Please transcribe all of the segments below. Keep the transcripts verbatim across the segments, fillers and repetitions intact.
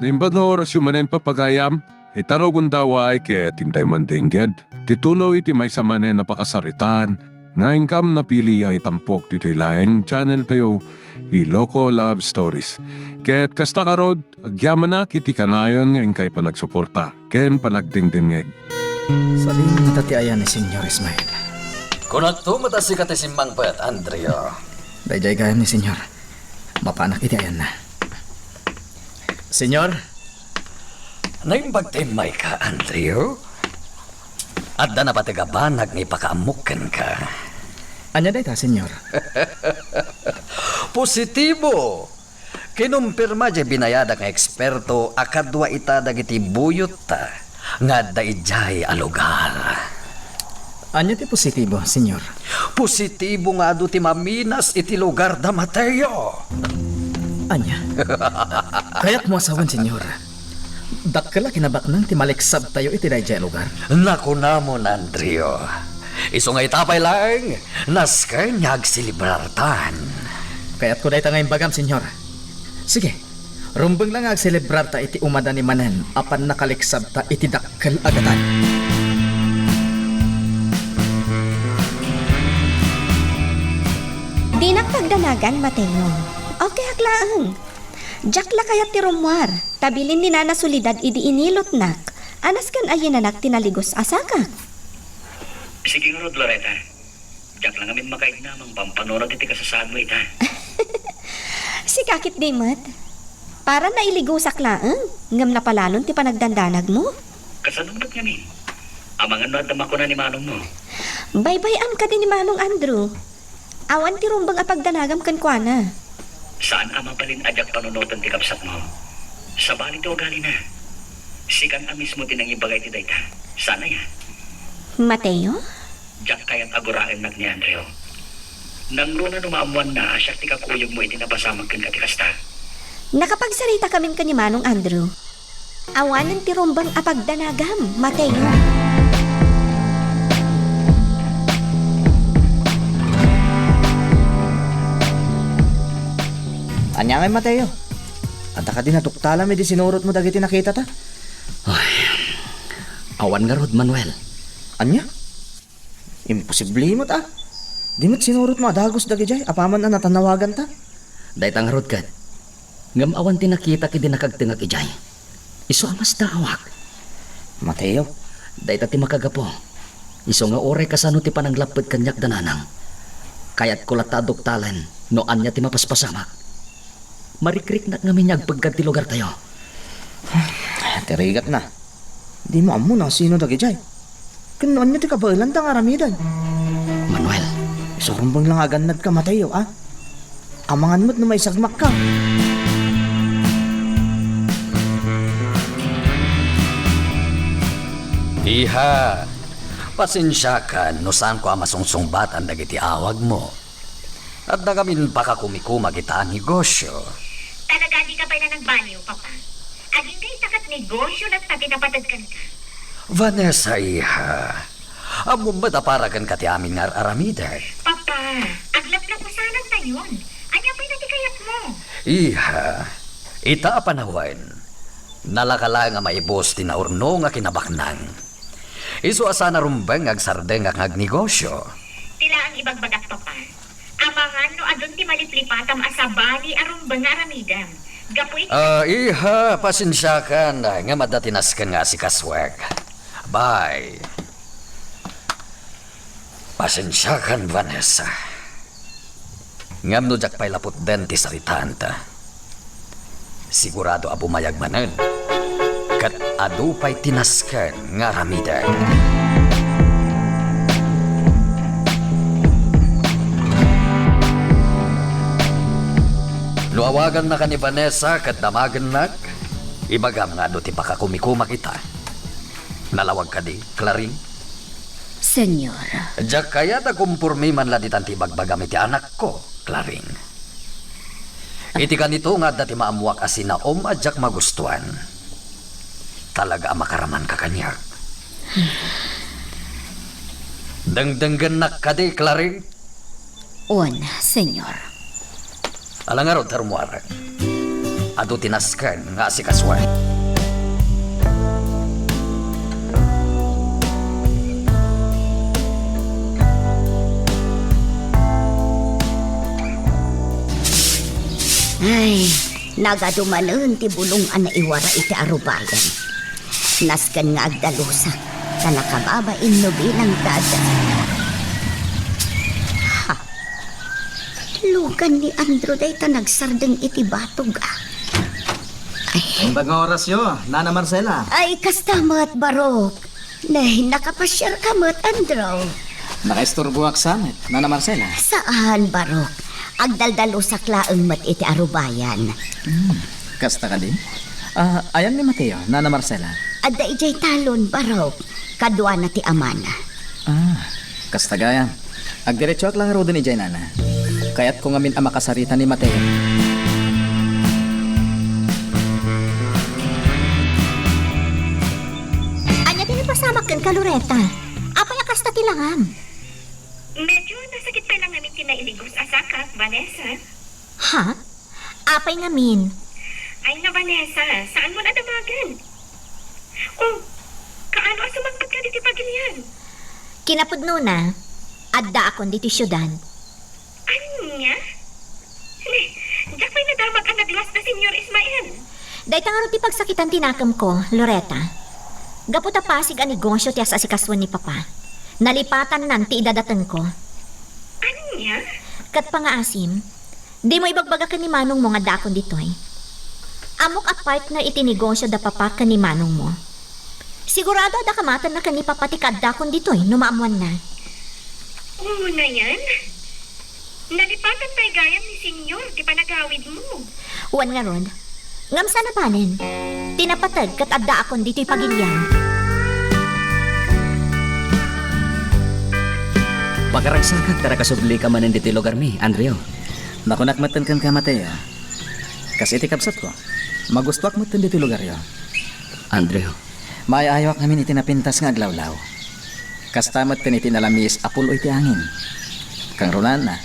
Imbag nga orasyo manen, papagayam, ita no gundaway ket intay mandengged ti tuloy ti maysa manen a pakasaritaan nga inkam napili a itampok ditoy laeng channel tayo, Iloko Love Stories. Ket kasta ngarud, agyamanak iti kanayon nga inkay panagsuporta ken panagdengdengngeg. Sadingta ti ayan ni Señor Ismael. Kunakto met a sika ti simmangpet, Andrew. Daydiay gayam ni Señor. Mapanak iti ayanna. Señor? Naimbag ti immayka, Andrew. Adda napateg a banag nga ipakaammok kenka. Ania dayta, Señor? Positibo! Kinumpirma diay binayadak nga eksperto a kadua ita dagiti buyotta nga adda idiay a lugar. Ania ti positibo, Señor? Positibo nga adu ti maminas iti lugarda, Mateo. Ania? Kayatmo a sawen, Señor. Dakkel a kinabaknang ti maleksabtayo iti daydiay a lugar. Nakunamon, Andrew. Isu nga ita pay laeng, nasken nga agselebrartan. Kayatko dayta nga imbagam, Señor. Sige, rumbeng la nga agselebrarta iti umadanin manen a pannakaleksabta iti dakkel a gatad. Dinak pagdanagan, Mateo. Okay ak laeng. Diak la kayat ti rummuar, ta bilin ni Nana Soledad idi inilotnak a nasken a yinanak ti naligus a sakak. Sige ngarud, Loretta. Diak la ngamin makaidna a mangpampanunot iti kasasaadmo ita. Sika ketdi met. Para nailigusak laeng, ngem napalalon ti panagdandanagmo. Kasano met ngamin? Amangan no adda makuna ni manongmo. Baybay-am kadi ni Manong Andrew. Awan ti rumbeng a pagdanagam kenkuana. Saan a mabalin a diak panunoten ti kabsatmo. Sabali ti ugalina. Sikan a mismo ti nangibaga iti dayta. Saan aya? Mateo? Diak kayat a guraennak ni Andrew. Nangruna no maammoanna a siak ti kakuyogmo iti napasamak kenka ti kasta. Nakapagsarita kamin ken ni Manong Andrew. Awanen ti rumbeng a pagdanagam, Mateo. Ania ngay, Mateo? Adda kadi natuktalam idi sinurotmo dagiti nakitata? Ay, awan ngarud, Manuel. Ania? Imposible met a. Di met sinurotmo a dagus dagidiay apaman a natanawaganta? Dayta ngarud ket. Ngem awan ti nakitak idi nakagtengek idiay. Isu a masdaawak. Mateo. Dayta ti makagapu. Isu nga uray kasano ti pananglapped kaniak da Nanang, kayatko latta a duktalen no ania ti mapaspasamak. Marikriknak ngamin nga agpeggad ti lugartayo. Ti rigatna. Dimo ammo no sino dagidiay. Ken no ania ti kabaelanda nga aramiden? Manuel. Isu rumbeng la nga agannadka, Mateo, a? Amangan met no maisagmakka. Iha, pasensiakan no saanko a masungsungbatan dagiti awagmo. Adda ngamin pakakumikumak ita a negosio. Talaga, dika pay la nagbaliw, Papa. Agingga ita ket negosio latta ti napated kenka. Vanessa, iha. Ammom met a para kenka ti amin nga ar-aramiden. Papa, aglaplapusanantayon. Ania pay la ti kayatmo? Iha, ita a panawen, nalaka laeng a maibus ti naurno nga kinabaknang. Isu a saan a rumbeng nga agsardengak nga agnegosio. Ti laeng ibagbagak, Papa. Amangan no adun ti maliplipatam a sabali a rumbeng nga aramidem. Gapu iti Ah, iha, pasensiakan, ngem adda ti nasken nga asikasuek. Bye. Pasensiakan, Vanessa. Ngem no diak pay la putden ti saritaanta, sigurado a bumayag manen, ket adu pay ti nasken nga aramiden. No awagannaka ni Vanessa ket damagennak, ibagam nga adu ti pakakumikumak ita. Nalawag kadi, Claring? Señor. Diak kayat a kumpormiman la ditan ti ibagbagam iti anakko, Claring. Iti kanito nga adda ti maammuak a sinaom a diak magustuan. Talaga a makaramanka kaniak. Dengdenggennak kadi, Claring? Wen, Señor. Ala ngarud, ta rummuarek. Adu ti nasken nga asikasuan. Ay, nagadu manen ti bulong a naiwara iti arubayan. Nasken nga agdalusak, ta nakababain no bilang dada. Ha? Lugan ni Andrew dayta nagsardeng iti batog, ah. Ay. Imbag nga orasyo, Nana Marcela. Ay, kasta met, Barok. Nay, nakapasiar ka met, Andrew. Nakaisturboak sa met, Nana Marcela. Saan, Barok. Agdaldalusak laeng met iti arubayan. Hmm, kasta kadi? Ah, ayan ni Mateo, Nana Marcela? Adda idiay talon, Barok. Kaduana ti amana. Ah, kasta gayam. Agdiretsoak la ngaruden idiay, Nana. Kayatko ngamin a makasarita ni Mateo. Ania ti napasamak kenka, Loretta? Apay a kasta ti langam? Medyo nasakit pay lang ngamin ti nailigos a sakak, Vanessa. Ha? Apay ngamin? Ay na, Vanessa, saanmon a damagen? Oh, kaano a sumangpet ka ditoy pagilian? Kinapudnona, addaakon ditoy siudad. Ania? Ne, diak pay nadamag a nagluas da Señor Ismael. Dayta ngarud ti pagsakitan ti nakemko, Loretta. Gapu ta Pasig a negosio ti as-asikasuen ni Papa, nalipatannan ti idadatengko. Ania? Ket pangaasim, dimo ibagbaga ken ni manongmo nga addaakon ditoy. Ammok a partner iti negosio da Papa ken ni manongmo. Sigurado a dakamatenna ken ni Papa ti kaaddakon ditoy no maammoanna. Unayen, nalipatan pay gayam ni Señor ti panagawidmo. Wen ngarud, ngem saan a banen ti napateg ket addaakon ditoy pagilian. Pakaragsakak ta nakasublika manen ditoy lugarmi, Andrew. Nakunak metten kenka, Mateo. Kas iti kabsatko, magustoak metten ditoy lugaryo. Andrew. Maay-ayoak ngamin iti napintas nga aglawlaw. Kasta metten iti nalamiis a pulo iti angin. Kangrunana,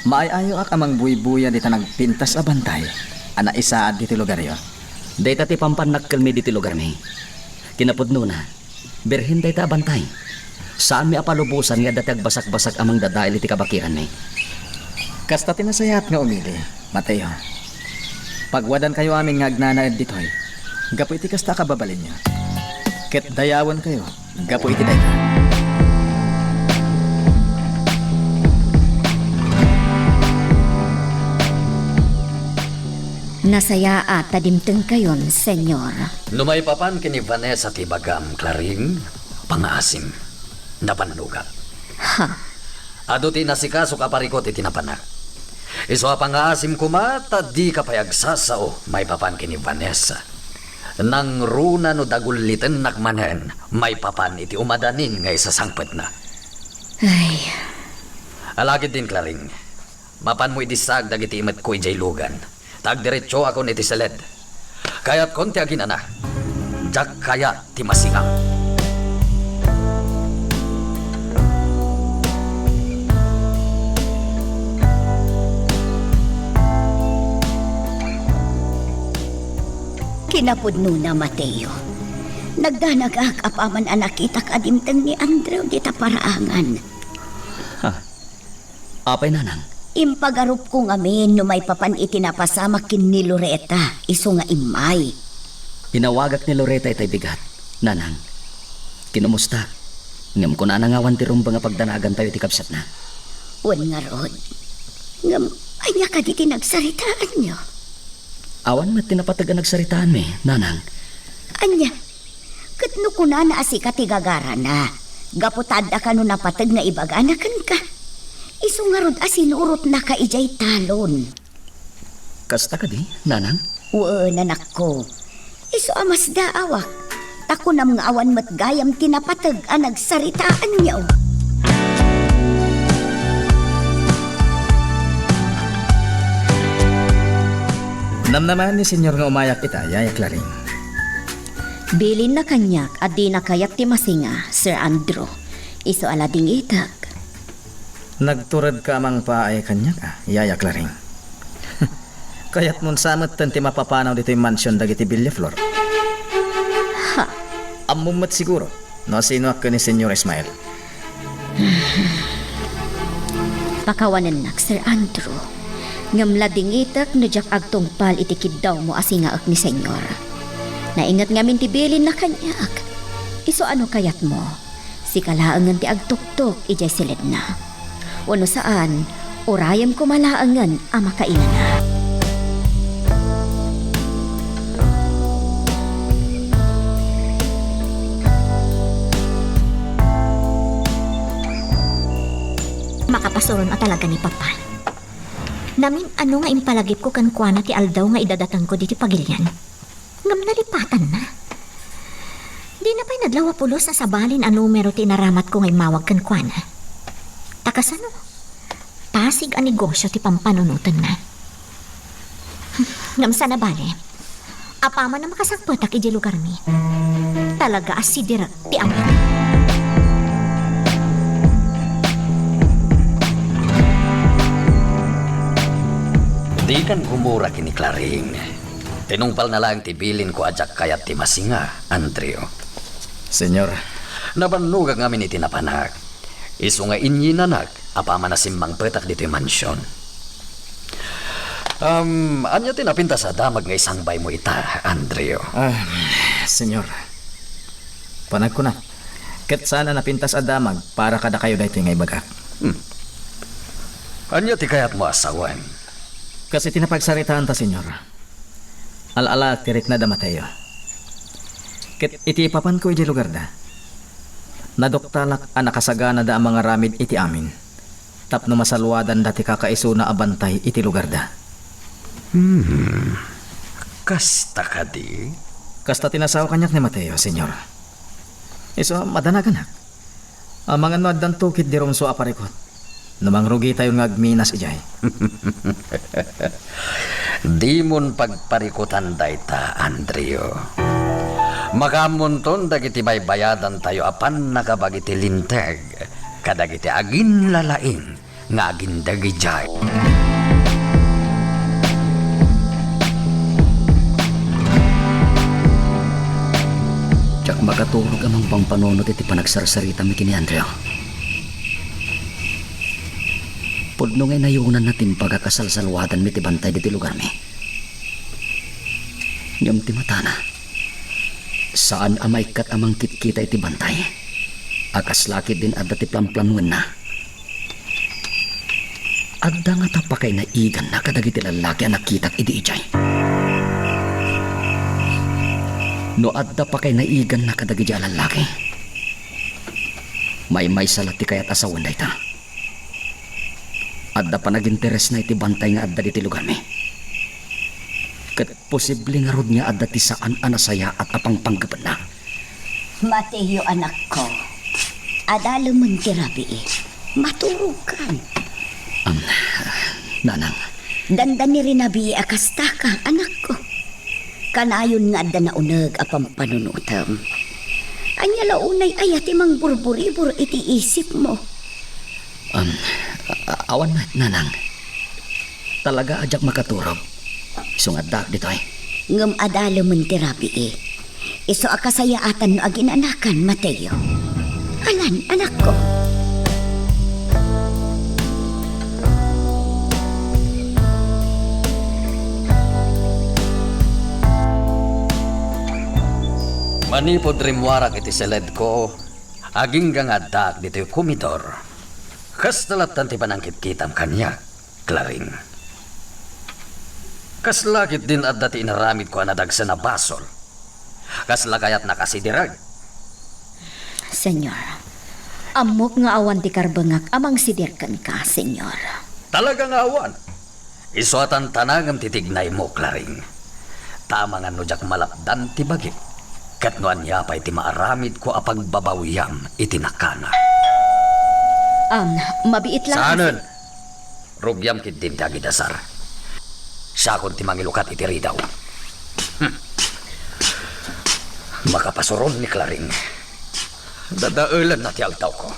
maay-ayoak a mangbuybuya dita nagpintas a bantay a naisaad ditoy lugaryo. Dayta ti pampannakkelmi ditoy lugarmi. Kinapudnona, Birhen dayta a bantay. Saanmi a palubosan nga adda ti agbasakbasak a mangdadael iti kabakiranmi. Kasta ti nasayaat nga umili, Mateo. Pagwadankayo amin nga agnanaed ditoy, gapu iti kasta a kababalinyo. Ket dayawenkayo gapu iti dayta. Nasayaat ta dimtengkayon, Señor. No maipapan ken ni Vanessa ti ibagam, Claring, pangaasim, napannogak. Ha? Adu ti inasikasok a parikut iti napanak. Isu a pangaasim koma ta dika pay agsasao maipapan ken ni Vanessa. Nangruna no dagullitennak manen maipapan iti umadanin nga isasangpetna. Ay. Alagidin, Claring. Mapanmo idi saag dagiti imetko idiay lugan, ta agdiretsoakon iti seled. Kayatkon ti aginana. Diak kayat ti masingam. Kinapudnona, Mateo. Nagdanagak apaman a nakitak a dimteng ni Andrew dita paraangan. Ha? Apay, nanang? Impagarupko ngamin no maipapan iti napasamak ken ni Loretta, isu nga immay. Inawagak ni Loretta itay bigat, nanang. Kinomustak. Ngem kunana nga awan ti rumbeng a pagdanagantayo iti kabsatna. Wen ngarud. Ngem, ania kadi ti nagsaritaanyo? Awan met ti napateg a nagsaritaanmi, nanang. Ania? Ket no kunana a sika ti gagarana, gapu ta adda kano napateg nga ibagana kenka, isu ngarud a sinurotnaka idiay talon. Kasta kadi, nanang? Wen, anakko. Isu a masdaawak, ta kunam nga awan met gayam ti napateg a nagsaritaanyo. Namnamaen ni Señor nga umayak ita, Yaya Claring. Bilinna kaniak a dina kayat ti masinga, Sir Andrew. Isu a ladingitek. Nagturedka a mangpaay kaniak, a, Yaya Claring. Kayatmon sa metten ti mapapanaw ditoy mansion dagiti Villaflor? Ha? Ammom met siguro no asinoak ken ni Señor Ismael. Pakawanennak, Sir Andrew. Ngem ladingitek no diak agtungpal iti kiddawmo a singaek ni Señor. Nainget ngamin ti bilinna kaniak. Isu a no kayatmo, sika laengen ti agtuktok idiay siledna. Wenno saan, urayem koma laengen a makailana. Makapasuron a talaga ni Papa. Namin-ano nga impalagipko kenkuana ti aldaw nga idadatengko ditoy pagilian. Ngem nalipatanna. Dina pay nadlaw a pulos a sabali a numero ti inaramatko nga immawag kenkuana. Ta kasano? Pasig a negosio ti pampanunotenna. Ngem saan a bale, apaman a makasangpetak idiay lugarmi, talaga a sidirek ti amin. Dikan gumura ken ni Claring. Tinungpalna laeng ti bilinko a diak kayat ti masinga, Andrew. Señor. Nabannogak ngamin iti napanak. Isu nga inyinanak apaman a simmangpetak ditoy mansion. Um, ania ti napintas a damag nga isangbaymo ita, Andrew? Ah, Señor. Panagkunak, ket saan a napintas a damag para kadakayo daytoy nga ibagak. Hmm. Ania ti kayatmo a sawen? Kas iti napagsaritaanta, Señor. Al-alaak ti rikna da Mateo. Ket iti ipapanko idiay lugarda, naduktalak a nakasaganada a mangaramid iti amin tapno masaluadanda ti kakaisuna a bantay iti lugarda. Hmm. Kasta kadi? Kasta ti nasaw kaniak ni Mateo, Señor. Isu a madanaganak. Amangan no addanto ketdi rumsua a parikut. No mangrugitayon nga agminas idiay. Dimon pagparikutan dayta, Andrew. Makaammonton dagiti baybayadantayo a pannakabag iti Linteg kadagiti aginlalaing nga agindeg idiay. Diak makaturog a mangpampanunot iti panagsarsaritami ken ni Andrew. Pudno nga inayonanna ti imbagak a salsaluadanmi ti bantay ditoy lugarmi. Ngem ti matana, saan a maikkat a mangkitkita iti bantay a kasla ketdin adda ti planplanoenna. Adda ngata pakainaiganna kadagiti lallaki a nakitak idi idiay? No adda pakainaiganna kadagiti a lallaki, maymaysa la ti kayat a sawen dayta. Adda panaginteresna iti bantay nga adda ditoy lugarmi. Ket posible ngarud nga adda ti saan a nasayaat a pangpanggepenna. Mateo, anakko, adalemen ti rabii. Maturogkan. Am, nanang. Dandani rinabii a kastaka, anakko. Kanayon nga adda nauneg a pampanunotem. Ania la unay aya ti mangburburibur iti isipmo? Am, a-, awan met, nanang. Talaga a diak makaturog. Isu nga addaak ditoy. Ngem adalemen ti rabii. Isu a kasayaatan no aginanakan, Mateo. Alan, anakko. Manipud rimmuarak iti siledko, agingga nga addaak ditoy komidor. Kasta latta ti panangkitkitam kaniak, Claring. Kasla ketdin adda ti inaramidko a nadagsen a basol. Kasla kayatnak a sidirek? Señor, ammok nga awan ti karbengak a mangsidir kenka, Señor. Talaga nga awan. Isu a tantanagem ti tignaymo, Claring. Ta amangan no diak malapdan ti bagik, ket no ania pay ti maaramidko a pagbabawiam iti nakana. Am, mabiit lang. Saanen? Rugiam ketdin ti agidasar. Siakon ti mangilukat iti ridaw. Hmm. Makapasuron ni Claring. Dadaelanna ti agtawko.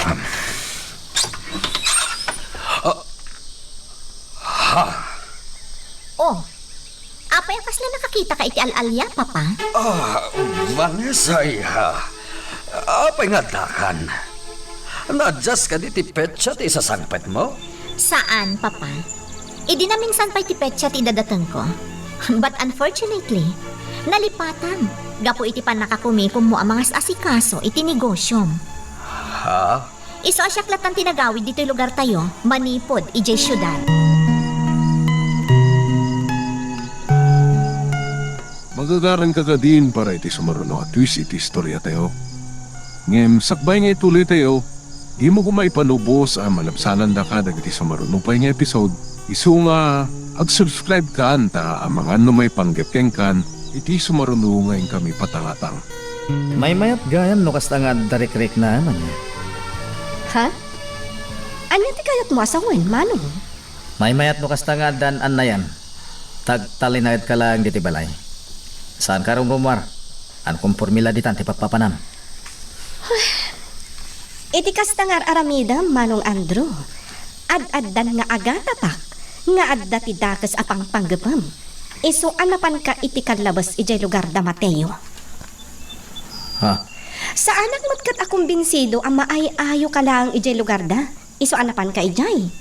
Um. Ah. Ha. Oh, apay a kasla nakakitaka iti al-alia, Papa? Ah, Vanessa, iha. Apay nga addakan? Naaddas kadi ti petsa ti isasangpetmo? Saan, Papa. Idi naminsan pay ti petsa ti idadatengko. But unfortunately, nalipatam gapu iti pannakakumikommo a mangas-asikaso iti negosiom. Ha? Isu a siak lattan ti nagawid ditoy lugartayo manipud idiay siudad. Magagaranka kadin para iti sumaruno a twist iti istoriatayo. Ngem sakbay nga ituloytayo, dimo koma ipanubos a malabsanandaka dagiti sumaruno pay nga episode, isu nga ag-subscribe kan ta amangan no maipanggep kenkan iti sumaruno nga inkami patalatan. Maymayat gayam no kasta nga adda rikriknaan, ania? Ha? Ania ti kayatmo a sawen, Manong? Maymayat no kasta nga addan annayan. Tagtalinaedka laeng ditoy balay. Saanka rumrumuar. Ania, komporme la ditan ti pappapanam. Iti kasta nga ar-aramidem, Manong Andrew, ad-addan nga agatapak nga adda ti dakes a pangpanggepem. Isu a napanka iti kallabes idiay lugar da Mateo. Ha? Saanak met ket a kumbinsido a maay-ayoka laeng idiay lugar da. Isu a napanka idiay.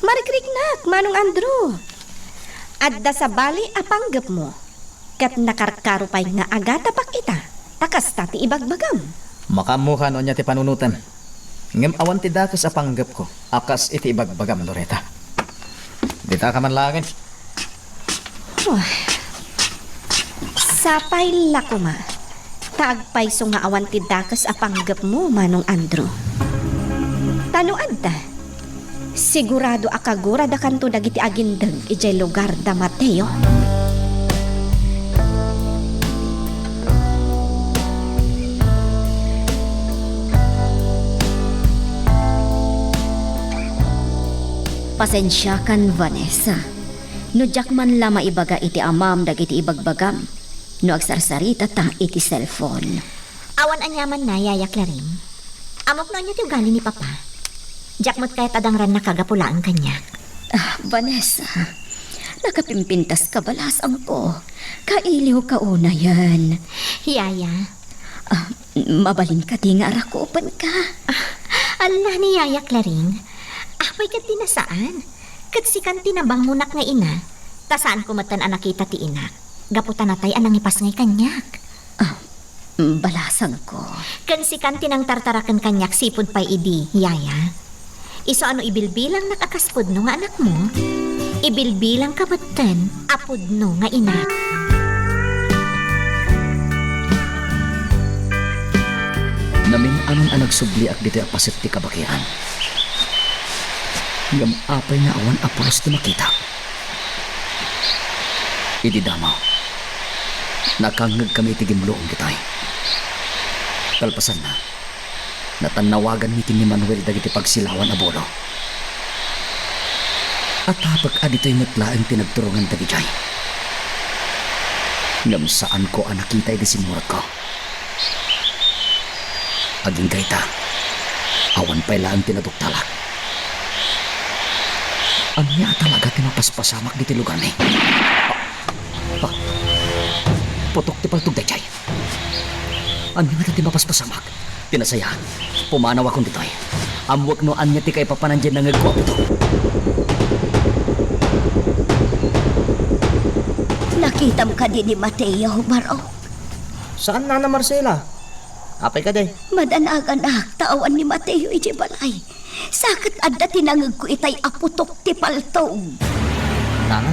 Marikriknak, Manong Andrew. Adda sabali a panggepmo, ket nakarkaro pay nga agatapak ita, ta kasta ti ibagbagam. Makaammoka no ania ti panunotem. Ngem awan ti dakes a panggepko a kas iti ibagbagam, Loretta. Ditaka man laengen. Huh. Sapay la koma, ta agpayso nga awan ti dakes a panggepmo, Manong Andrew. Ta no adda, sigurado a kaguradakanto dagiti agindeg idiay lugar da Mateo. Pasensiakan, Vanessa. No diak man la maibaga iti amam dagiti ibagbagam, no agsarsarita ta iti cellphone. Awan aniamanna, Yaya Clarin. Ammok no ania ti ugali ni Papa. Diak met kayat a dangrannaka gapu laeng kaniak. Ah, Vanessa, nakapimpintaska, balasangko. Kailiwka unayen. Yaya. Ah, mabalin kadi nga arakupenka? Ah, ala ni Yaya Clarin. Apay ket di nasaan? Ket sikan ti nabangonak nga ina, ta saanko metten a nakita ti inak, gapu ta natay a nangipasngay kaniak. Ah, balasangko. Ken sikan ti nangtartaraken kaniak sipud pay idi, Yaya. Isu a no ibilbilangnak a kas pudno nga anakmo, ibilbilangka metten a pudno nga inak. Namin-anon a nagsubliak ditoy a paset ti kabakiran. Ngem apay nga awan a pulos ti makitak? Idi damaw, nakangngegkami iti gimluong ditoy. Kalpasanna, natannawaganmi ken ni Manuel dagiti pagsilawan a bulo. Atapek a ditoy met laeng ti nagturongan dagidiay. Ngem saanko a nakita idi simmurotko. Agingga ita, awan pay laeng ti naduktalak. Ania a talaga ti mapaspasamak ditoy lugarmi? Ah, ah, putok ti paltog daydiay. Ania ngata ti mapaspasamak? Ti nasayaat, pumanawakon ditoy. Ammoek no ania ti kaipapanan diay nangegko a putok. Nakitam kadi ni Mateo, Barok? Saan, Nana Marcela? Apay kadi? Madanagan-ak ta awan ni Mateo idiay balay. Sa ket adda ti nangegko itay a putok ti paltog. Nana?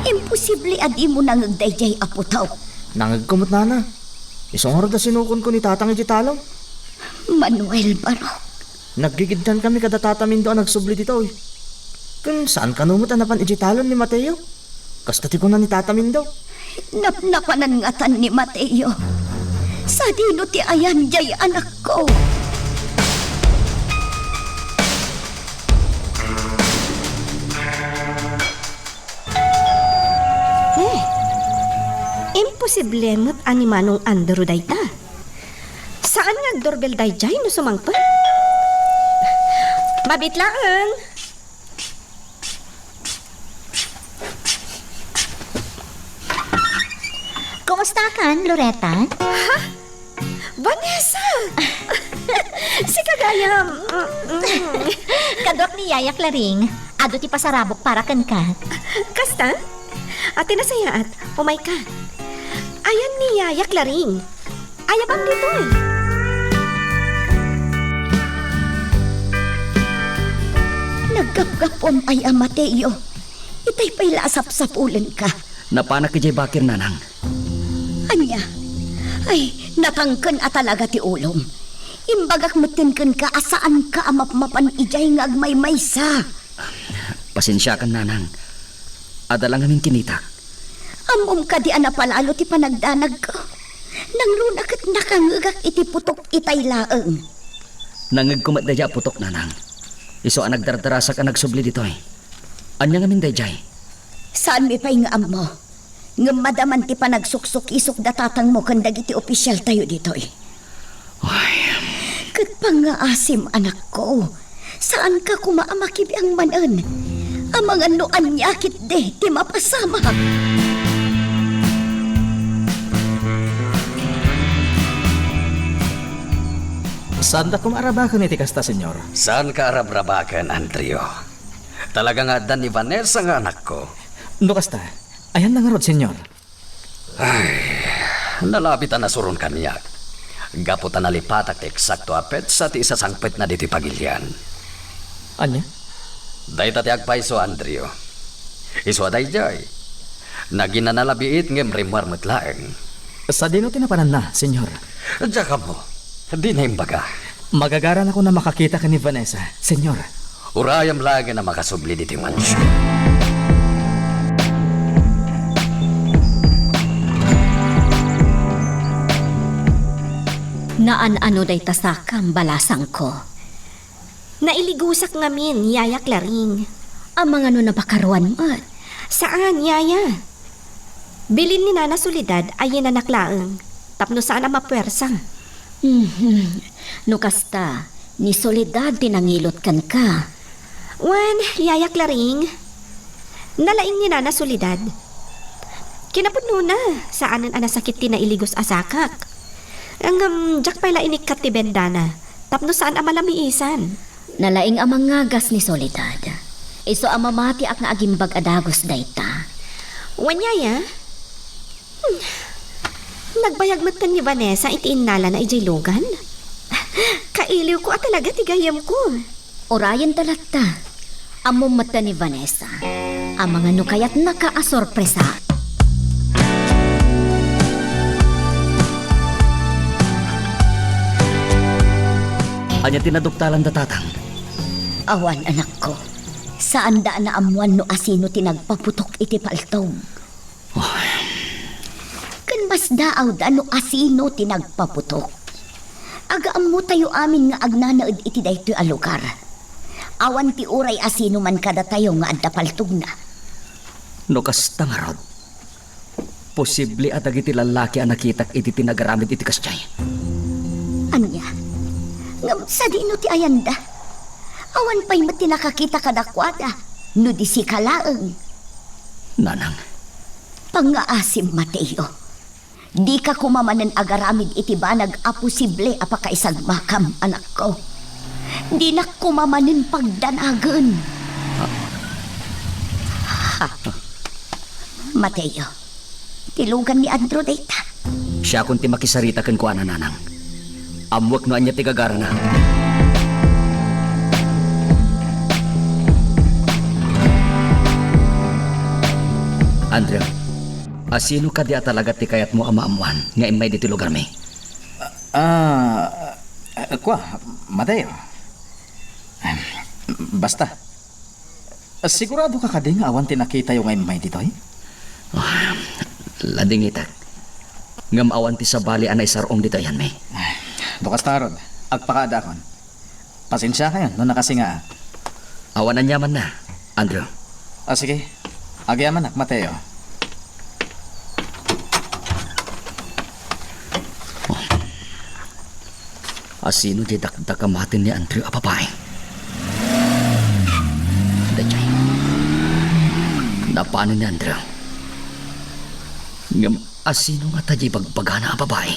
Imposible a dimo nangeg daydiay a putok. Nangegko met, Nana. Isu ngarud a sinukonko ni Tatang idiay talon. Manuel, Barok. Naggigiddankami kada Tata Mindo a nagsubli ditoy. Ken saan kano met a napan idiay talon ni Mateo? Kasta ti kuna ni Tata Mindo. Napnapanan ngatan ni Mateo. Sadino ti ayan diay anakko? Eh, imposible met a ni Manong Andrew dayta. Saan nga agdorbel daydiay no sumangpet? Mabit laeng. Kamustakan, Loretta? Ha? Vanessa! Sika gayam. Mm, mm. Kaduak ni Yaya Claring. Adu ti pasarabok para kenka. Kasta? Ati nasayaat, umayka. Ayan ni Yaya Claring. Ayabak ditoy. Naggapgapom ay a Mateo. Itay pay la a sapsapulenka. Napanak idiay bakir, nanang. Ania? Ay, natangken a talaga ti ulom. Imbagak metten kenka a saanka a mapmapan idiay nga agmaymaysa. Pasensiakan, nanang. Adda la ngamin kinitak. Ammom kadi a napalalo ti panagdanagko? Nangruna ket nakangngegak iti putok itay laeng. Nangngegko met daydiay a putok, nanang. Isu a nagdardarasak a nagsubli ditoy. Ania ngamin daydiay? Saanmi pay nga ammo. Ngem madaman ti panagsuksukisok da tatangmo ken dagiti opisialtayo ditoy. Ay. Ket pangngaasim, anakko. Saanka koma a makibiang manen. Amangan no ania ketdi ti mapasamak. Saanda koma a rabaken iti kasta, Senyor. Saanka a rabrabaken, Andrew. Talaga nga adda ni Vanessa nga anakko. No kasta, ayanna ngarud, Senyor? Ay, nalabit a nasuron kaniak. Gapu ta nalipatak ti eksakto a petsa ti isasangpetna ditoy pagilian. Ania? Dayta ti agpayso, Andrew. Isu a daydiay. Naginana la biit ngem rimmuar met laeng. Sadino ti napananna, Senyor? Diak ammo. Dina imbaga. Magagaranakon a makakita ken ni Vanessa, Senyor. Urayem laengen a makasubli ditoy mansion. Naan-ano dayta sakam, balasangko? Nailigusak ngamin, Yaya Claring. Amangan no napakaruan met? Saan, Yaya. Bilin ni Nana Soledad a yinanak laeng, tapno saan a mapuersa. Mhm. No kasta, ni Soledad ti nangilot kenka. Wen, Yaya Claring, nalaing ni Nana Soledad. Kinapudnona, saanen a nasakit ti nailigos a sakak. Ngem, diak pay la inikkat ti bendana, tapno saan a malamiisan. Nalaing a mangngagas ni Soledad. Isu a mamatiak nga agimbag a dagus dayta. Wen, Yaya? Hmm. Nagbayag metten ni Vanessa iti innalana idiay lugan. Kailiwko a talaga ti gayyemko. Urayenta latta. Ammom metten ni Vanessa. Amangan no kayatnaka a sorpresa. Ania ti naduktalanda, tatang? Awan, anakko. Saanda a naammoan no asino ti nagpaputok iti paltog. Ken masdaawda no asino ti nagpaputok. Agaammotayo amin nga agnanaed iti daytoy a lugar. Awan ti uray asino man kadatayo nga adda paltogna. No kasta ngarud, posible a dagiti lallaki a nakitak iti ti nagaramid iti kasdiay. Ania? Ngem sadino ti ayanda? Awan pay met ti nakakita kadakuada, no di sika laeng. Nanang. Pangngaasim, Mateo. Dika koma manen agaramid iti banag a posible a pakaisagmakam, anakko. Dinak koma manen pagdanagen. Ha. Mateo, ti lugan ni Andrew dayta. Siakon ti makisarita kenkuana, nanang. Ammoek no ania ti gagarana. Andrew, asino kadi a talaga ti kayatmo a maammoan nga immay ditoy lugarmi? Ah, ah, kua, Mateo. Basta, sigurado ka kadi nga awan ti nakitayo nga immay ditoy? Ah, ladingitak. Ngem awan ti sabali a naisar-ong ditoy ayanmi. Ay, no kasta ngarud, agpakaadakon. Pasensiakayon no nakasingaak. Awan aniamanna, Andrew. Ah, sige. Agyamanak, Mateo. Asino diay dakdak a maten ni Andrew a babai? Daydiay. Napanen ni Andrew. Ngem Asino ngata diay bagbagana a babai?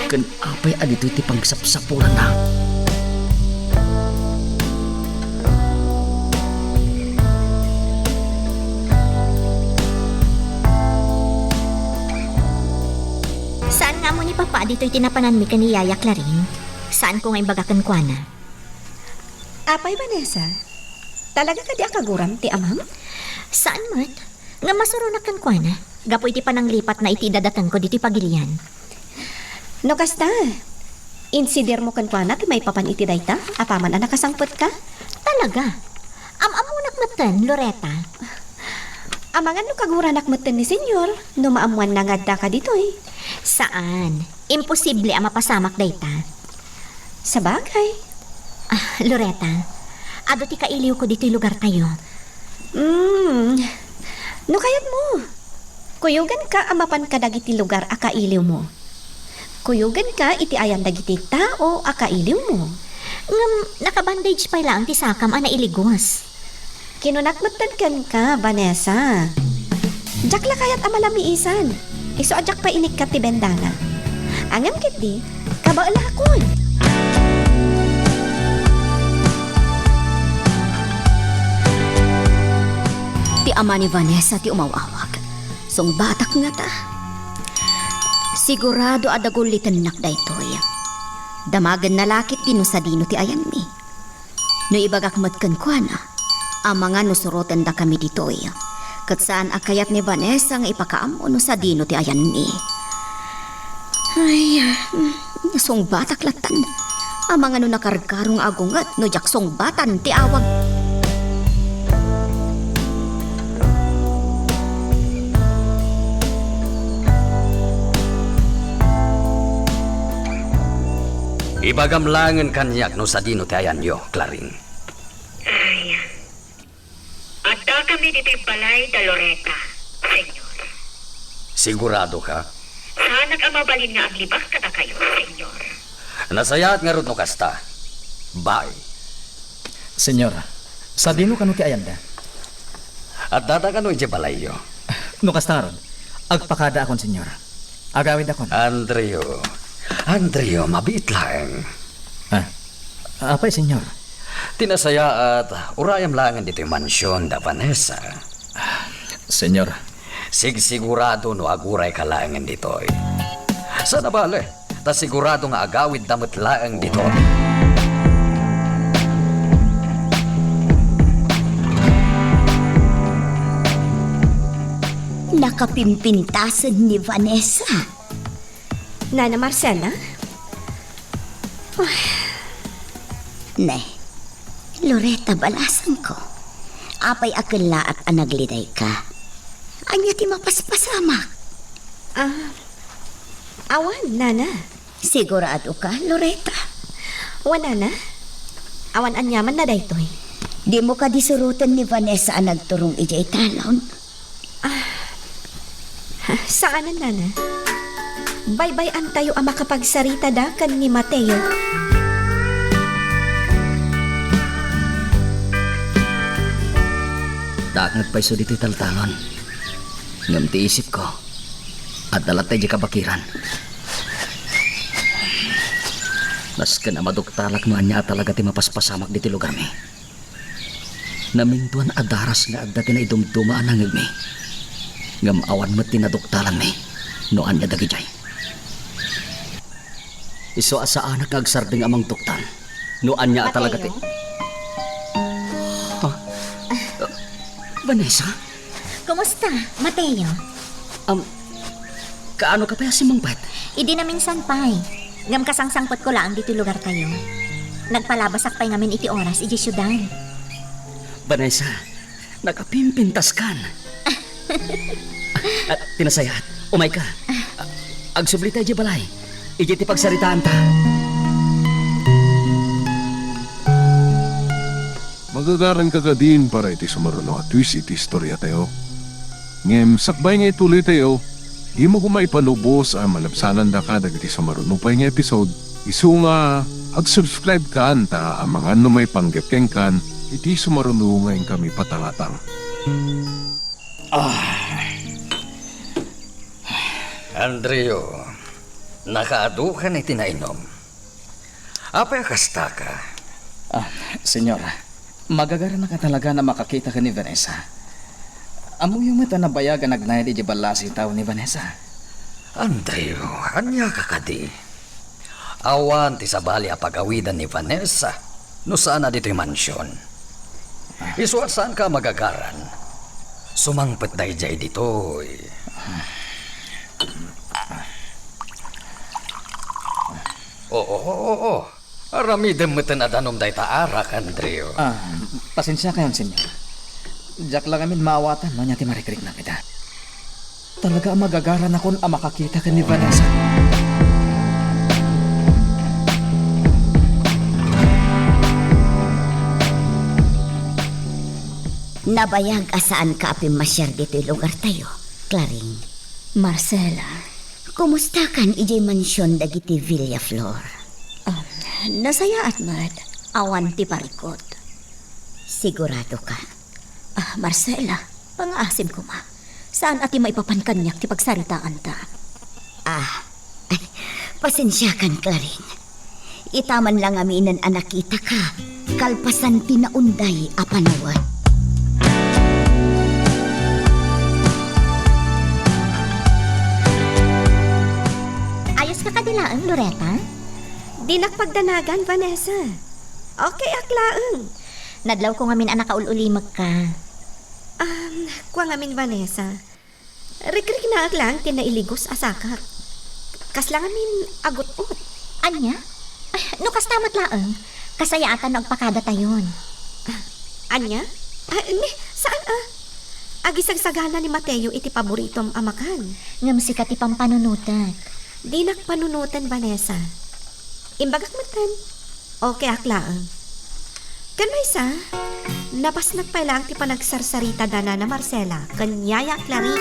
Ken apay a ditoy ti pangsapsapulanna? Saan nga ammo ni Papa a ditoy ti napananmi ken ni Yaya, Clarin. Saanko nga imbaga kenkuana. Apay, Vanessa? Talaga kadi a kaguram ti amam? Saan met. Ngem masuronak kenkuana, gapu iti pananglipatna iti idadatengko ditoy pagilian. No kasta, insidirmo kenkuana ti maipapan iti dayta, apaman a nakasangpetka? Talaga? Am-ammonak metten, Loretta. Amangan no kaguranak metten ni Senyor, no maammoanna nga addaka ditoy. Saan. Imposible a mapasamak dayta. Sabagay. Ah, Loretta, adu ti kailiwko ditoy lugartayo. Mm. No kayatmo, kuyoganka a mapan kadagiti lugar a kailiwmo. Kuyoganka iti ayan dagiti tao a kailiwmo. Ngem, naka-bandage pay laeng ti sakam a nailigos. Kinunak metten kenka, Vanessa. Diak la kayat a malamiisan. Isu a diak pay inikkat ti bendana. Ngem ketdi, kabaelakon. Ti ama ni Vanessa ti umaw-awag. Sungbatak ngata. Sigurado a dagullitennak daytoy. Damagenna la ketdi no sadino ti ayanmi. No ibagak met kenkuana, amangan no surotendakami ditoy, ket saan a kayat ni Vanessa nga ipakaammo no sadino ti ayanmi. Ay, mm, nasungbatak lattan. Amangan no nakarkaro nga agunget no diak sungbatan ti awag. Ibagam laengen kaniak no sadino ti ayanyo, Clarin. Ay, addakami ditoy balay da Loretta, Senyor. Sigurado ka? Saanak a mabalin nga aglibak kadakayo, Senyor. Nasayaat ngarud no kasta. Bye. Senyor, sadino kano ti ayanda? Addada kano idiay balayyo? No kasta ngarud, agpakadaakon, Senyor. Agawidakon. Andrew. Andrew, mabiit laeng. Ah, apay, Senyor? Ti nasayaat, urayam laengen ditoy mansion da Vanessa. Senyor. Sigsigurado no agurayka laengen ditoy. Saan a bale, ta sigurado nga agawidda met laeng ditoy. Nakapimpintasen ni Vanessa. Nana Marcela? Uy. Ne, Loretta, balasangko. Apay a kellaat a naglidayka? Ania ti mapaspasamak? Ah, awan, Nana. Sigurado ka, Loretta? Wen, Nana. Awan aniamanna daytoy. Dimo kadi suroten ni Vanessa a nagturong idiay talon? Ah, saanen, Nana. Baybay-antayo a makapagsarita da ken ni Mateo. Dakngeg pay isu ditoy taltalon. Ngem ti isipko, adda latta idiay kabakiran. Nasken a maduktalak no ania a talaga ti mapaspasamak ditoy lugarmi. Namintuan a daras nga adda ti naidumduma a nangngegmi. Ngem awan met ti naduktalanmi no ania dagidiay. Isu a saanak nga agsardeng a mangduktal no ania a talaga ti... Mateo? Ha? Vanessa? Kumusta, Mateo? Am, kaano ka pay a simmungpet? Idi naminsan pay. Ngem kasangsangpetko laeng ditoy lugartayo. Nagpalabasak pay ngamin iti oras idiay siudad. Vanessa, nakapimpintaskan. Ah, ti nasayaat, umayka. Ah, agsublita idiay balay. Idiay ti pagsaritaanta. Magagaranka kadin para iti sumaruno a twist iti istoriatayo. Ngem sakbay nga ituloytayo, dimo koma ipalubos a malabsanandaka dagiti sumaruno pay nga episode, isu nga ag-subscribe kan ta amangan no maipanggep kenkan iti sumaruno nga inkami patangatang. Ah. Andrew, nakaadu ka iti nainum. Apay a kastaka? Ah, Señor, magagaranaka talaga a makakita ken ni Vanessa. Ammoyo met a nabayag a nagnayad idiay ballasiw ni Vanessa. Andrew, ania ka kadi? Awan ti sabali a pagawidan ni Vanessa no saan a ditoy mansion. Isu a saanka a magagaran, sumangpet daydiay ditoy. Oo, oo, oo. Aramidem meten a danum dayta arak, Andrew. Ah, pasensiakayon, Señor. Diak la ngamin maawatan no ania ti marikriknak ita. Talaga a magagaranakon a makakita ken ni Vanessa. Nabayag a saanka a pimmasiar ditoy lugartayo, Claring. Marcela. Kumustakan idiay mansion dagiti Villaflor? Ah, nasayaat met. Awan ti parikut. Siguradoka? Ah, Marcela, pangaasim koma. Saan a ti maipapan kaniak ti pagsaritaanta. Ah, pasensiakan, Claring. Ita man la ngaminen a nakitaka, kalpasan ti naunday a panawen. Ayoska kadi laeng, Loretta? Dinak pagdanagan, Vanessa. Okay ak laeng. Nadlawko ngamin a nakaul-ulimekka. Um, kua ngamin, Vanessa. Rikriknaek laeng ti nailigos a sakak. Kasla ngamin agut-ot. Ania? Ay, no kasta met laeng, kasayaatan no agpakadatayon. Ah, ania? Ah, ne, saan a? Agisagsagana ni Mateo iti paboritom a makan. Ngem sika ti pampanunotek. Dinak panunoten, Vanessa. Imbagak metten. Okay ak laeng. Ken maysa, napasnek pay laeng ti panagsarsaritadana ni Marcela ken Yaya Clary.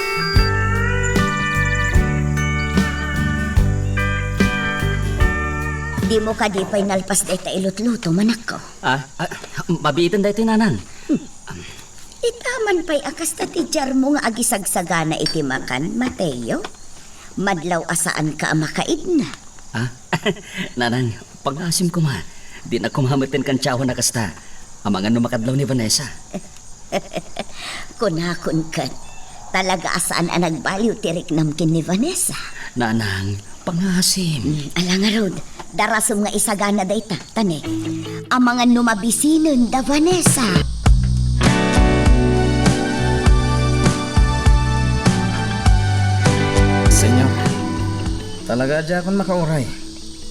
Dimo kadi pay nalpas dayta ilutlutom, anakko? Ah, ah, mabiiten daytoy, nanang. Hmm. Ita man pay a kasta ti diarmo nga agisagsagana iti makan, Mateo? Madlaw a saanka a makaidna. Ah? Nanang, pangaasim koma. Dinak koma metten kantiawan a kasta. Amangan no makadlaw ni Vanessa. Kunakon ket, talaga a saan a nagbaliw ti riknam ken ni Vanessa. Nanang, pangaasim. Hmm, ala ngarud, darasem nga isagana dayta. Tane, amangan no mabisinen da Vanessa. Señor, talaga a diakon makauray.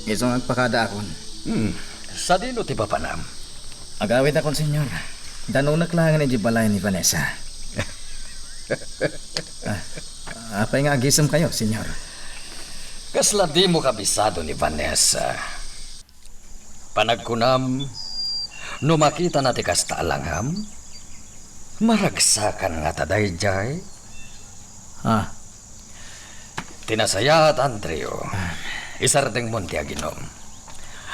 Isu nga agpakadaakon. Hmm, sadino ti papanam? Agawidakon, Señor. Danunek laengen idiay balay ni Vanessa. Ah, apay nga agisemkayo, Señor? Kasla dimo kabisado ni Vanessa? Panagkunam, no makitana ti kasta a langam, maragsakan ngata daydiay? Ah. Ti nasayaat, Andrew, isardengmon ti aginum.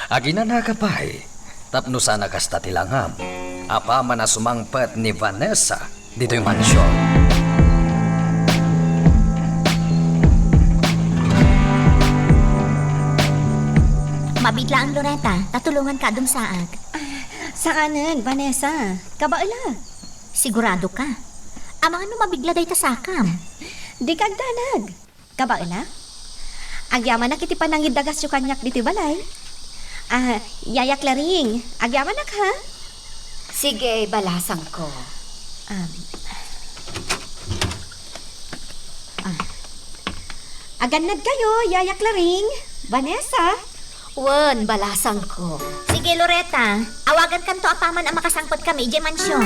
Aginanaka pay tapno saan a kasta ti langam, apaman a sumangpet ni Vanessa ditoy mansion. Mabiit laeng, Loretta, ta tulonganka a dumsaak. Ah, saanen, Vanessa. Kabaelak. Sigurado ka? Amangan no mabigla dayta sakam. Dika agdanag. Kabaelak? Agyamanak iti panangidagasyo kaniak ditoy balay. Ah, Yaya Claring, agyamanak, ha? Sige, balasangko. Um, ah. Agannadkayo, Yaya Claring, Vanessa. Wen, balasangko. Sige, Loretta. Awagankanto apaman a makasangpetkami idiay mansion.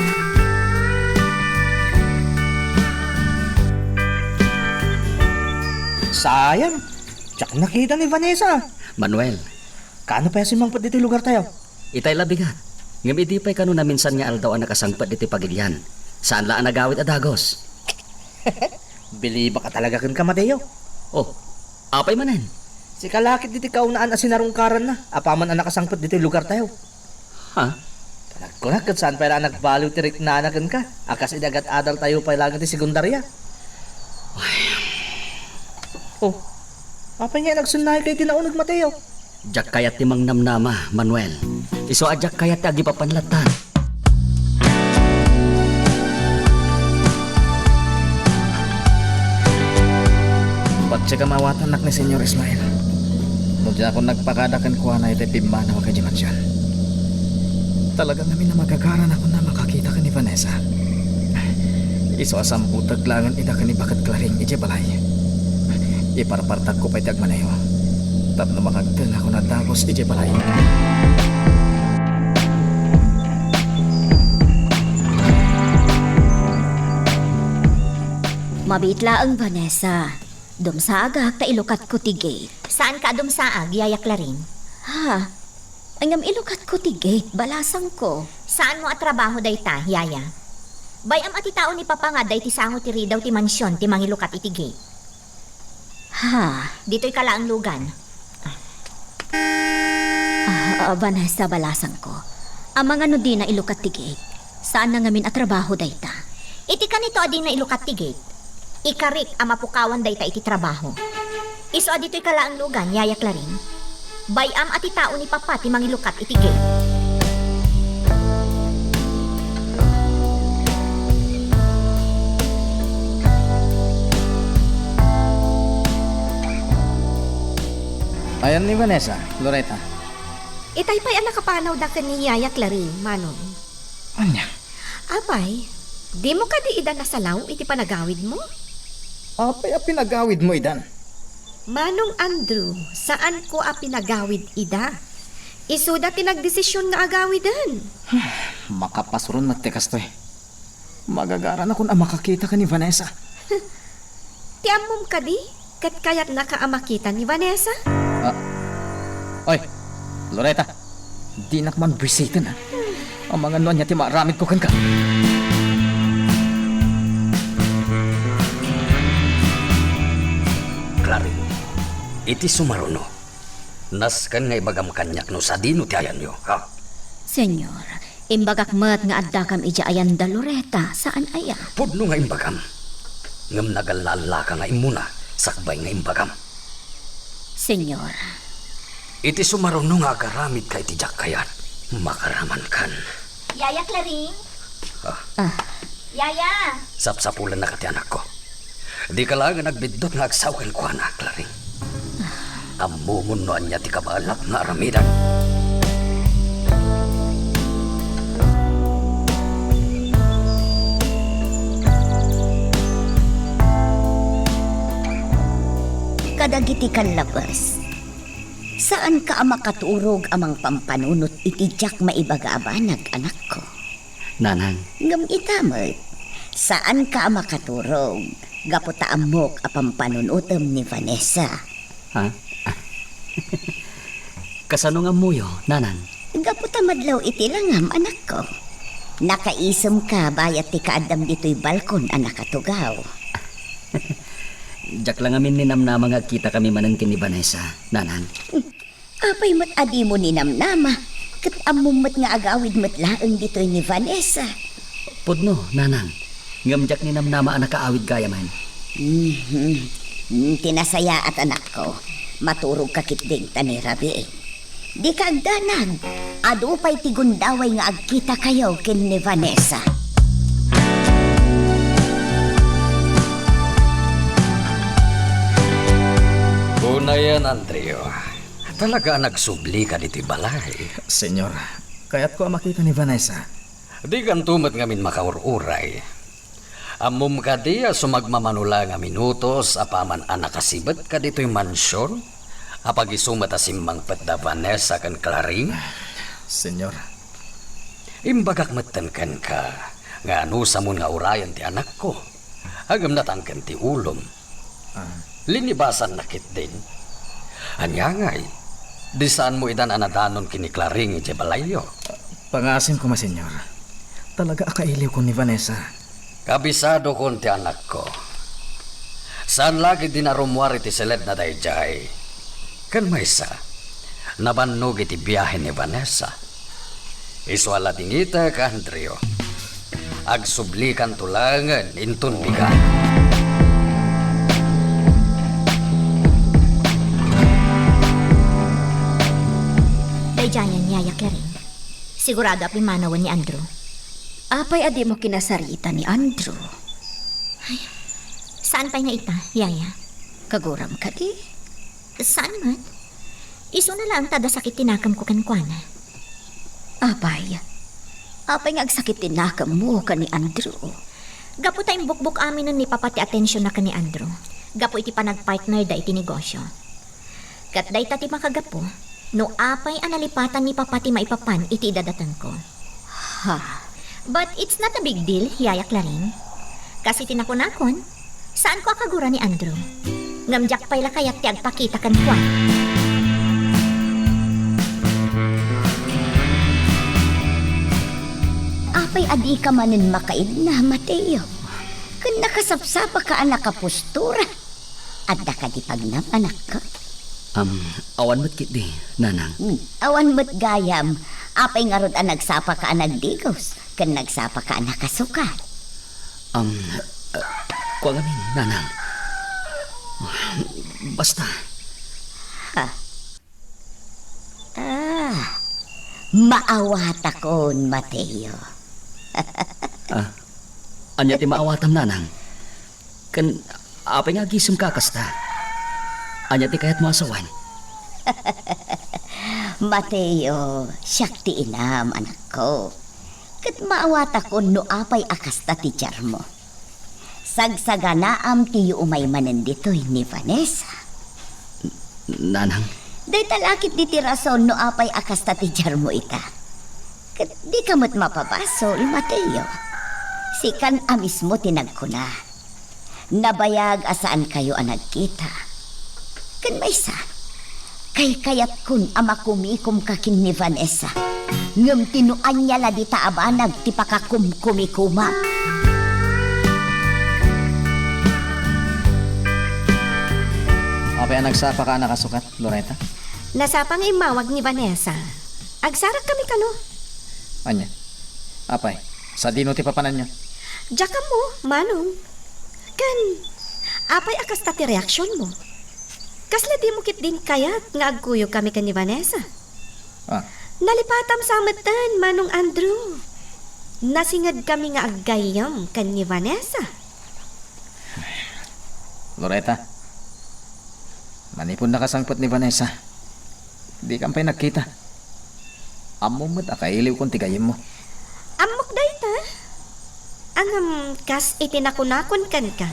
Sayang, diak nakita ni Vanessa. Manuel. Kaano pay a simmangpet ditoy lugartayo? Itay la bigat. Ngem idi pay kano naminsan nga aldaw a nakasangpet ditoy pagilian, saan la a nagawid a dagus. Bilibak a talaga kenka, Mateo. Oh, apay manen? Sika la ket ditoy kaunaan a sinarungkaranna apaman a nakasangpet ditoy lugartayo. Ha? Panagkunak ket saan pay la a nagbaliw ti riknana kenka a kas idi agad-adaltayo pay laeng iti sekundaria. Ay. Oh, Apay nga nagsunnay kay ti nauneg, Mateo? Diak kayat ti mangnamnama, Manuel. Isu a diak kayat ti agipapan lattan. Patsekam a awatannak ni Señor Ismael. No diakon nagpakada kenkuana iti pimmanaw a kadimansiyon. Talaga ngamin a magagaranakon a makakita ken ni Vanessa. Isu a sambutek laengen ida ken ni Baket Claring idiay balay. Iparpartagko pay ti agmaneho tapno makagtengakon a dagus idiay balay. Mabiit laeng, Vanessa. Dumsaagak ta ilukatko ti gate. Saanka a dumsaag, Yaya Claring. Ha? Ngem ilukatko ti gate, balasangko. Saanmo a trabaho dayta, Yaya? Bay-am a ti tao ni Papa nga adda iti sango ti ridaw ti mansion ti mangilukat iti gate. Ha? Ditoyka laeng lugan. Ah, ah, Vanessa, balasangko. Amangan no dina ilukat ti gate. Saanna ngamin a trabaho dayta. Iti kanito a dina ilukat ti gate, ikarik a mapukawan dayta iti trabaho. Isu a ditoyka laeng lugan, Yaya Claring. Bay-am a ti tao ni Papa ti mangilukat iti gate. Ayan ni Vanessa, Loretta. Itay pay a nakapanawda ken ni Yaya Claring, Manong. Ania? Apay, dimo kadi ida nasalaw iti panagawidmo? Apay a pinagawidmo idan? Manong Andrew, saanko a pinagawid ida. Isuda ti nagdesisyon nga agawiden. Makapasuron met ti kastoy. Magagaranakon a makakita ken ni Vanessa. Ti ammom kadi, ket kayatnaka a makita ni Vanessa? Ah. Oy, Loretta, dinak man buisiten, ha? Amangan no ania ti maaramidko kenka. Claring, iti sumaruno, nasken nga ibagam kaniak no sadino ti ayanyo, ha? Señor, imbagak met nga addakam idiay ayanda Loretta, saan aya? Pudno nga imbagam. Ngem nagalla-allaka nga immuna, sakbay nga imbagam. Señor. Iti sumaruno nga agaramidka iti diak kayat, makaramankan. Yaya Claring? Ah. Ah. Yaya! Sapsapulennaka ti anakko. Dika laengen agbiddut nga agsao kenkuana, Claring. Ammomon no ania ti kabaelak nga aramidan. Kadagiti kallabes, saanka a makaturog a mangpampanunot iti diak maibaga a banag, anakko. Nanang. Ngem ita met, saanka a makaturog gapu ta ammok a pampanunotem ni Vanessa. Ha? Kasano nga ammoyo, Nanang? Gapu ta madlaw iti langam, anakko. Nakaisemka bayat ti kaaddam ditoy balkon a nakatugaw. Diak la ngamin ninamnama nga agkitakami manen ken ni Vanessa, Nanang. Apay met a dimo ninamnama, ket ammom met nga agawid met laeng ditoy ni Vanessa. Pudno, Nanang. Ngem diak ninamnama a nakaawid gayamen. Mhm. Mm, ti nasayaat, anakko. Maturogka ketdin ta ni rabii. Dika agdanag. Adu pay ti gundaway nga agkitakayo ken ni Vanessa. Unayen, Andrew. Talaga a nagsublika ditoy balay. Señor, kayatko a makita ni Vanessa. Dikanto met ngamin makaur-uray. Ammom kadi a sumagmamano la nga minutos apaman a nakasibetka ditoy mansion? Apagisu met a simmangpet da Vanessa ken Claring? Señor. Imbagak metten kenka nga anusamon nga urayen ti anakko. Ngem natangken ti ulom. Ah. Linibasanna ketdin. Ania ngay? Di saanmo idan a nadanon ken ni Claring idiay balayyo? Pangaasim koma, Señor. Talaga a kailiwko ni Vanessa. Kabisadokon ti anakko. Saan la ketdin a rummuar iti seledna daydiay. Ken maysa, nabannog iti biahe ni Vanessa. Isu a ladingitek, Andrew. Agsublikanto laengen inton bigat. Diayen, Yaya Clarin. Sigurado a pimmanawen ni Andrew. Apay a dimo kinasarita ni Andrew? Ay, saan pay nga ita, Yaya? Kaguram kadi? Saan met? Isuna laeng ta adda sakit ti nakemko kenkuana. Apay, apay nga agsakit ti nakemmo ken ni Andrew? Gapu ta imbukbok aminen ni Papa ti atensionna ken ni Andrew, gapu iti panagpartnerda iti negosio. Ket dayta ti makagapu no apay a nalipatan ni Papa ti maipapan iti idadatengko. Ha? But it's not a big deal, Yaya Clarin. Kas iti nakunakon, saanko a kagura ni Andrew. Ngem diak pay la kayat ti agpakita kenkuana. Apay a dika manen makaidna, Mateo? Ken nakasapsapaka a nakapostura. Adda kadi pagnam, anakko? Am, awan met ketdi, nanang. Hmm, awan met gayam. Apay ngarud a nagsapaka a nagdigos, ken nagsapaka a nakasukat? Am, uh, kuangamin, nanang. Basta. Ha? Ah, maawatakon, Mateo. Ah, ania ti maawatam, nanang? Ken apay nga agisemka a kasta? Ania ti kayatmo a sawen? Mateo, siak ti inam, anakko. Ket maawatakon no apay a kasta ti diarmo. Sagsaganaam ti umay manen ditoy ni Vanessa. Nanang? Dayta la ketdi ti rason no apay a kasta ti diarmo ita. Ket dika met mapabasol, Mateo. Sikan a mismo ti nagkuna. Nabayag a saankayo a nagkita. Ken maysa, kaykayatkon a makumikomka ken ni Vanessa. Ngem ti no ania la dita a banag ti pakakumkumikomam. Apay a nagsapaka a nakasukat, Loretta? Nasapa nga immawag ni Vanessa. Agsarakkami kano. Ania? Apay, sadino ti papananyo? Diak ammo, Manong. Ken, apay a kasta ti reaksionmo? Kasla dimo ketdin kayat nga agkuyogkami ken ni Vanessa? Ah. Nalipatam sa metten, Manong Andrew. Nasingedkami nga aggayyem ken ni Vanessa. Loretta, manipud nakasangpet ni Vanessa, dikam pay nagkita. Ammom met a kailiwkon ti gayyemmo. Ammok dayta. Ngem kas iti nakunakon kenka,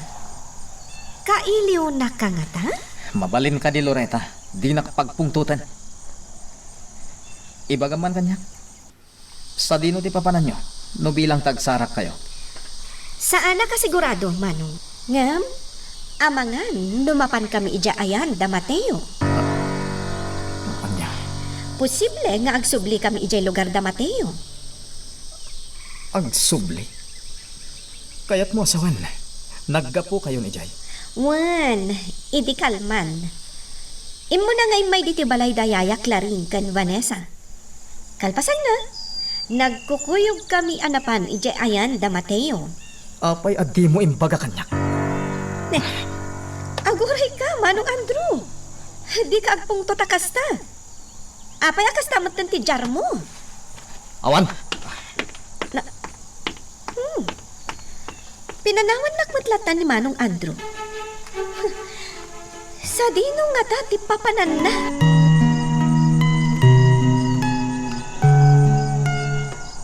kailiwnaka ngata? Mabalin kadi, Loretta, dinak pagpungtoten. Ibagam man kaniak. Sadino ti papananyo no bilang ta agsarakkayo? Saan a kasigurado, Manong. Ngem, amangan no mapankami idiay ayan da Mateo. Ania? Posible nga agsublikami idiay lugar da Mateo. Agsubli? Kayatmo a sawen, naggapukayon idiay? Wen, idi kalman. Immuna nga immay ditoy balay da Yaya Clarin ken Vanessa. Kalpasanna, nagkukuyogkami a napan idiay ayan da Mateo. Apay a dimo imbaga kaniak? Ne, agurayka, Manong Andrew. Dika agpungtot a kasta. Apay a kasta metten ti diarmo? Awan. Na, hmm. Pinanawannak met latta ni Manong Andrew. Sadino ngata ti papananna?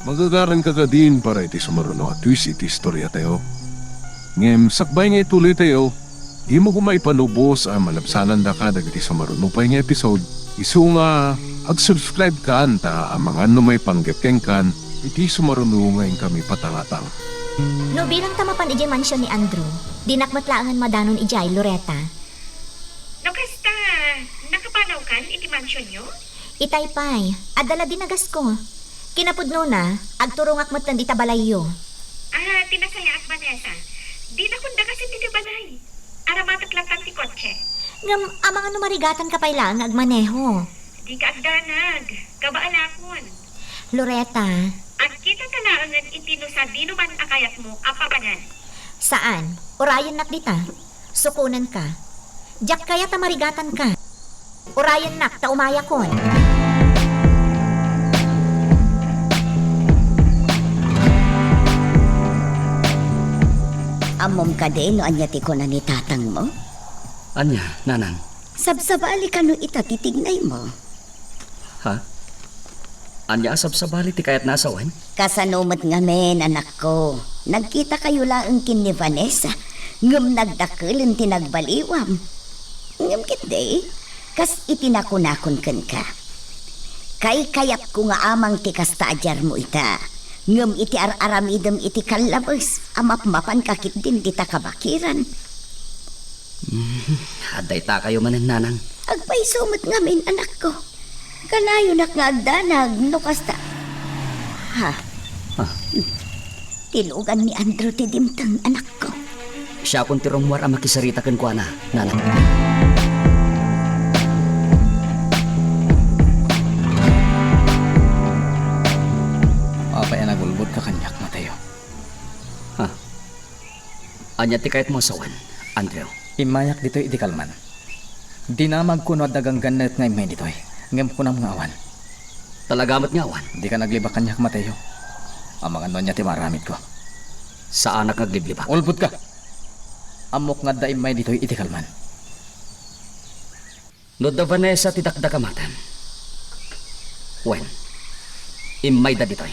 Magagaranka kadin para iti sumaruno a twist iti istoriatayo. Ngem sakbay nga ituloytayo, dimo koma ipanubos a malabsanandaka dagiti sumaruno pay nga episode, isu nga ag-subscribe kan ta amangan no maipanggep kenkan iti sumaruno nga inkami patangatang. No bilang ta mapan idiay mansion ni Andrew, dinak met laengen madanon idiay, Loretta. No kasta, nakapanawkan iti mansionyo? Itay pay, adda la dinagasko. Kinapudnona, agturongak metten dita balayyo. Ah, ti nasayaat, Vanessa. Dinakon dagas iti balay. Aramatek latta ti kotse. Ngem, amangan no marigatanka pay laeng nga agmaneho. Dika agdanag. Kabaalakon. Loretta. Agkitata laengen iti no sadino man a kayatmo a papanan. Saan. Urayennak dita. Sukonenka. Diak kayat a marigatanka. Urayennak ta umayakon. Ammom kadi no ania ti kuna ni tatangmo? Ania, nanang? Sabsabali kano ita ti tignaymo? Ha? Ania a sabsabali ti kayatna a sawen? Kasano met ngamin, anakko? Nagkitakayo laeng ken ni Vanessa, ngem nagdakelen ti nagbaliwam. Ngem ketdi, kas iti nakunakon kenka, kaykayatko nga amang ti kasta a diarmo ita, ngem iti ar-aramidem iti kallabes a mapmapanka ketdin dita kabakiran. Mm, adda itakayo manen, nanang. Agpayso met ngamin, anakko. Kanayonak nga agdanag no kasta. Ha? Ah. Ti lugan ni Andrew ti dimteng, anakko. Siakon ti rummuar a makisarita kenkuana, nanang. Apay a nagulbodka kaniak, Mateo? Ha? Ania ti kayatmo a sawen, Andrew? Immayak ditoy idi kalman. Dinamagko no adda ganggannet nga immay ditoy, ngem kunam nga awan. Talaga met nga awan? Dika naglibak kaniak, Mateo. Amangan no ania ti maaramidko. Saanak nga agliblibak. Ulbodka! Ammok nga adda immay ditoy idi kalman. No da Vanessa ti dakdakamatem, wen, immayda ditoy.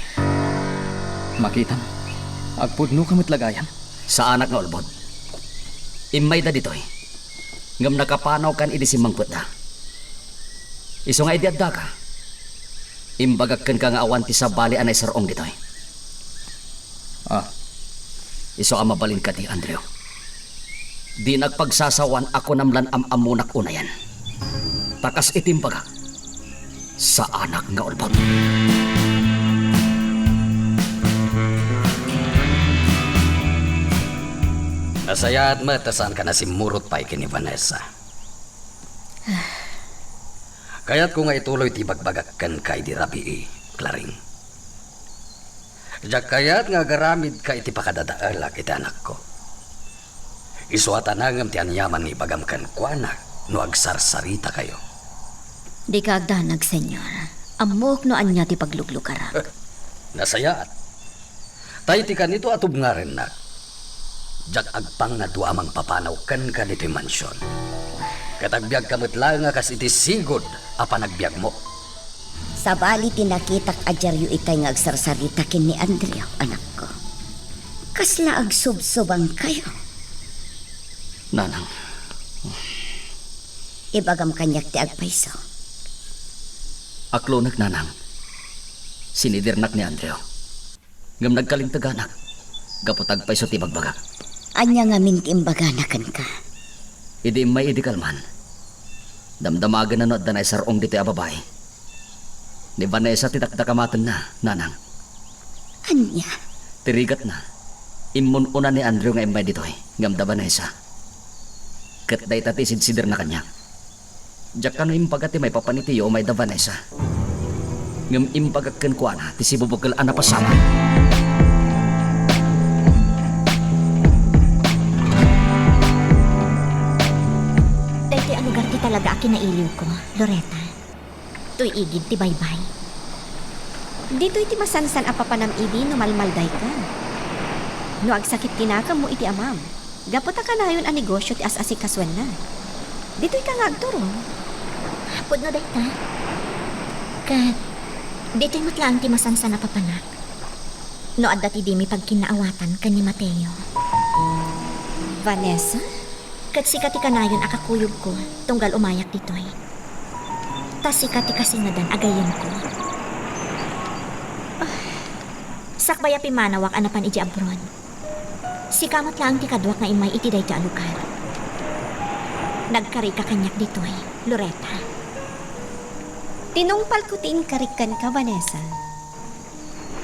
Makitam, agpudnoka met la gayam? Saanak nga ulbod. Immayda ditoy. Ngem nakapanawkan idi simmangpetda. Isu nga idi addaka, imbagak kenka nga awan ti sabali a naisar-ong ditoy. Ah. Isu a mabalin kadi, Andrew. Dinak pagsasawan a kunam lan am-ammonak unayen. Ta kas iti imbagak, saanak nga ulbod. Nasayaat met ta saanka nasimmurot pay ken ni Vanessa. Kayatko nga ituloy ti ibagbagak kenka idi rabii, Claring. Diak kayat nga agaramidka iti pakadadaelak iti anakko. Isu a tanangem ti aniaman nga ibagam kenkuana no agsarsaritakayo. Dika agdanag, Senyor. Ammok no ania ti pagluglugarak. Nasayaat. Ta iti kanito a tubngarennak, diak agpangngad no a mangpapanaw kenka ditoy mansion. Ket agbiagka met laeng a kas iti sigud a panagbiagmo. Sabali ti nakitak a diario itay nga agsarsarita ken ni Andrew, anakko. Kasla agsubsubangkayo? Nanang. Ibagam kaniak ti agpayso. Aklonek, nanang. Sinidirnak ni Andrew. Ngem nagkalinteganak gapu ta agpayso ti ibagbagak. Ania ngamin ti imbagana kenka? Idi immay idi kalman, damdamagenna no adda naisar-ong ditoy a babai. Ni Vanessa ti dakdakamatenna, nanang. Ania? Ti rigatna, immun-una ni Andrew nga immay ditoy, ngem da Vanessa. Ket dayta ti isidsidirna kaniak. Diak kano imbaga ti maipapan iti yumay da Vanessa. Ngem imbagak kenkuana ti sibubukel a napasamak. Daytoy a lugar ti talaga a kinailiwko, Loretta. Toy igid ti baybay. Ditoy ti masansan a papanam idi no malmaldayka. No agsakit ti nakemmo iti amam, gapu ta kanayon a negosio ti as-asikasuenna. Ditoyka nga agturong. Pudno dayta. Ket ditoy met laeng ti masansan a papanak. No adda ti dimi pagkinnaawatan ken ni Mateo. Vanessa? Ket sika ti kanayon a kakuyogko tunggal umayak ditoy. Ta sika ti kasinnadan a gayyemko. Ah, sakbay a pimmanawak a napan idiay abroad, sika met laeng ti kaduak nga immay iti daytoy a lugar. Nagkarika kaniak ditoy, Loretta. Tinungpalko ti inkarik kenka, Vanessa.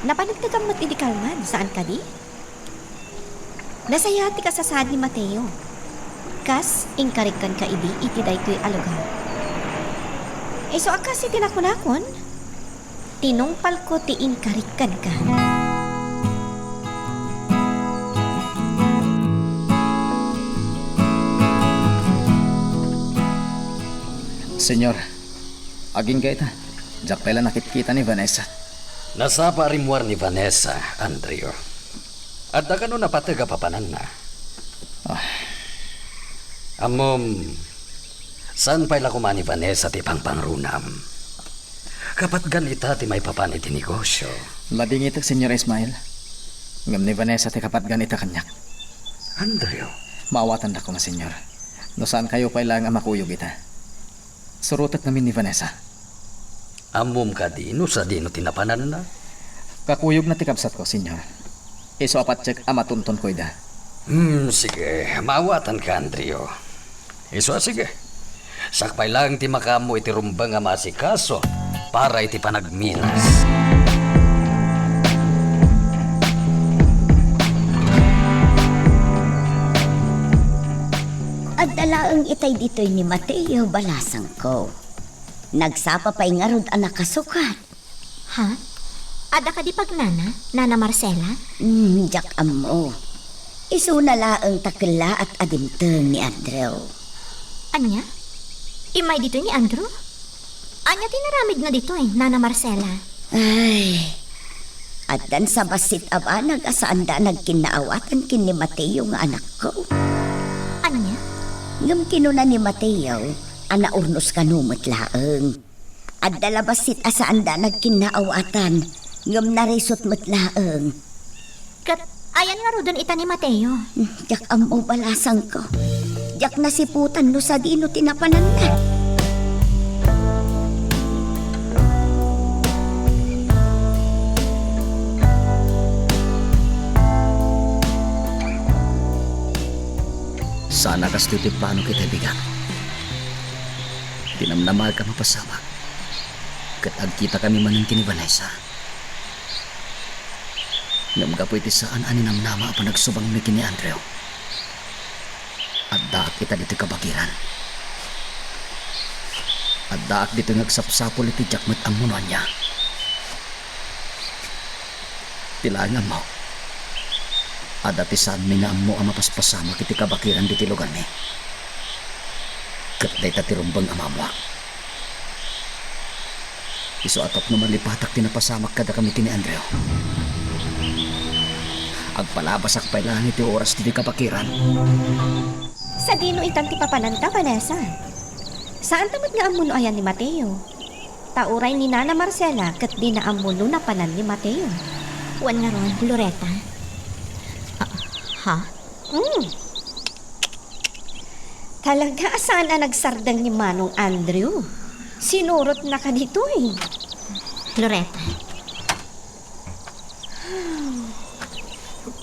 Napaneknekan met idi kalman, saan kadi? Nasayaat ti kasasaad ni Mateo. Kas inkarik kenka idi iti daytoy a lugar. Isu a kas iti nakunakon, tinungpalko ti inkarik kenka. Senyor, agingga ita. Diak pay la nakitkita ni Vanessa. Nasapa a rimmuar ni Vanessa, Andrew. Adda kano napateg a papananna? Ammom, saan pay la koma ni Vanessa ti pangpangrunam? Kapatgan ita ti maipapan iti negosio. Ladingitek, Señor Ismael. Ngem ni Vanessa ti kapatgan ita kaniak. Andrew. Maawatanda koma, Señor. No saankayo pay laeng a makuyog ita. Surotek ngamin ni Vanessa. Ammom kadi no sadino ti napananna? Kakuyogna ti kabsatko, Señor. Isu a patiek a matuntonko ida. Hmm, sige. Maawatanka, Andrew. Isu a sige. Siak pay laeng ti makaammo iti rumbeng a maasikaso para iti panagmilas. Adda laeng itay ditoy ni Mateo, balasangko. Nagsapa pay ngarud a nakasukat. Ha? Adda kadi pagnana, Nana Marcela? Hmm, diak ammo. Isuna laeng ta kellaat a dimteng ni Andrew. Ania? Immay ditoy ni Andrew? Ania ti inaramidna ditoy, Nana Marcela? Ay, addan sa bassit a banag a saanda a nagkinnaawatan ken ni Mateo nga anakko. Ania? Ngem kinuna ni Mateo a naurnos kano met laeng. Adda la bassit a saanda nagkinnaawatan, ngem narisot met laeng. Ket ayan ngaruden ita ni Mateo? Hmm, diak ammo, balasangko. Diak nasiputan no sadino ti napananna. Saan a kastoy ti plano kita, bigat. Tinamnamaek a mapasamak ket agkitakami manen ken ni Vanessa. Ngem gapu iti saan a ninamnama a panagsubangmi ken ni Andrew, addaak ita ditoy kabakiran. Addaak ditoy nga agsapsapul iti diak met ammo no ania. Ti laeng ammok, adda ti saanmi nga ammo a mapaspasamak iti kabakiran ditoy lugarmi. Ket dayta ti rumbeng a maammoak. Isu a tapno malipatak ti napasamak kadakami ken ni Andrew. Agpalabasak pay laeng iti oras ditoy kabakiran. Sadino itan ti papananta, Vanessa? Saanta met nga ammo no ayan ni Mateo. Ta uray ni Nana Marcela ket dina ammo no napanan ni Mateo. Wen ngarud, Loretta? Ah, ha? Mm. Talaga a saan a nagsardeng ni Manong Andrew. Sinurotna kaditoy. Loretta.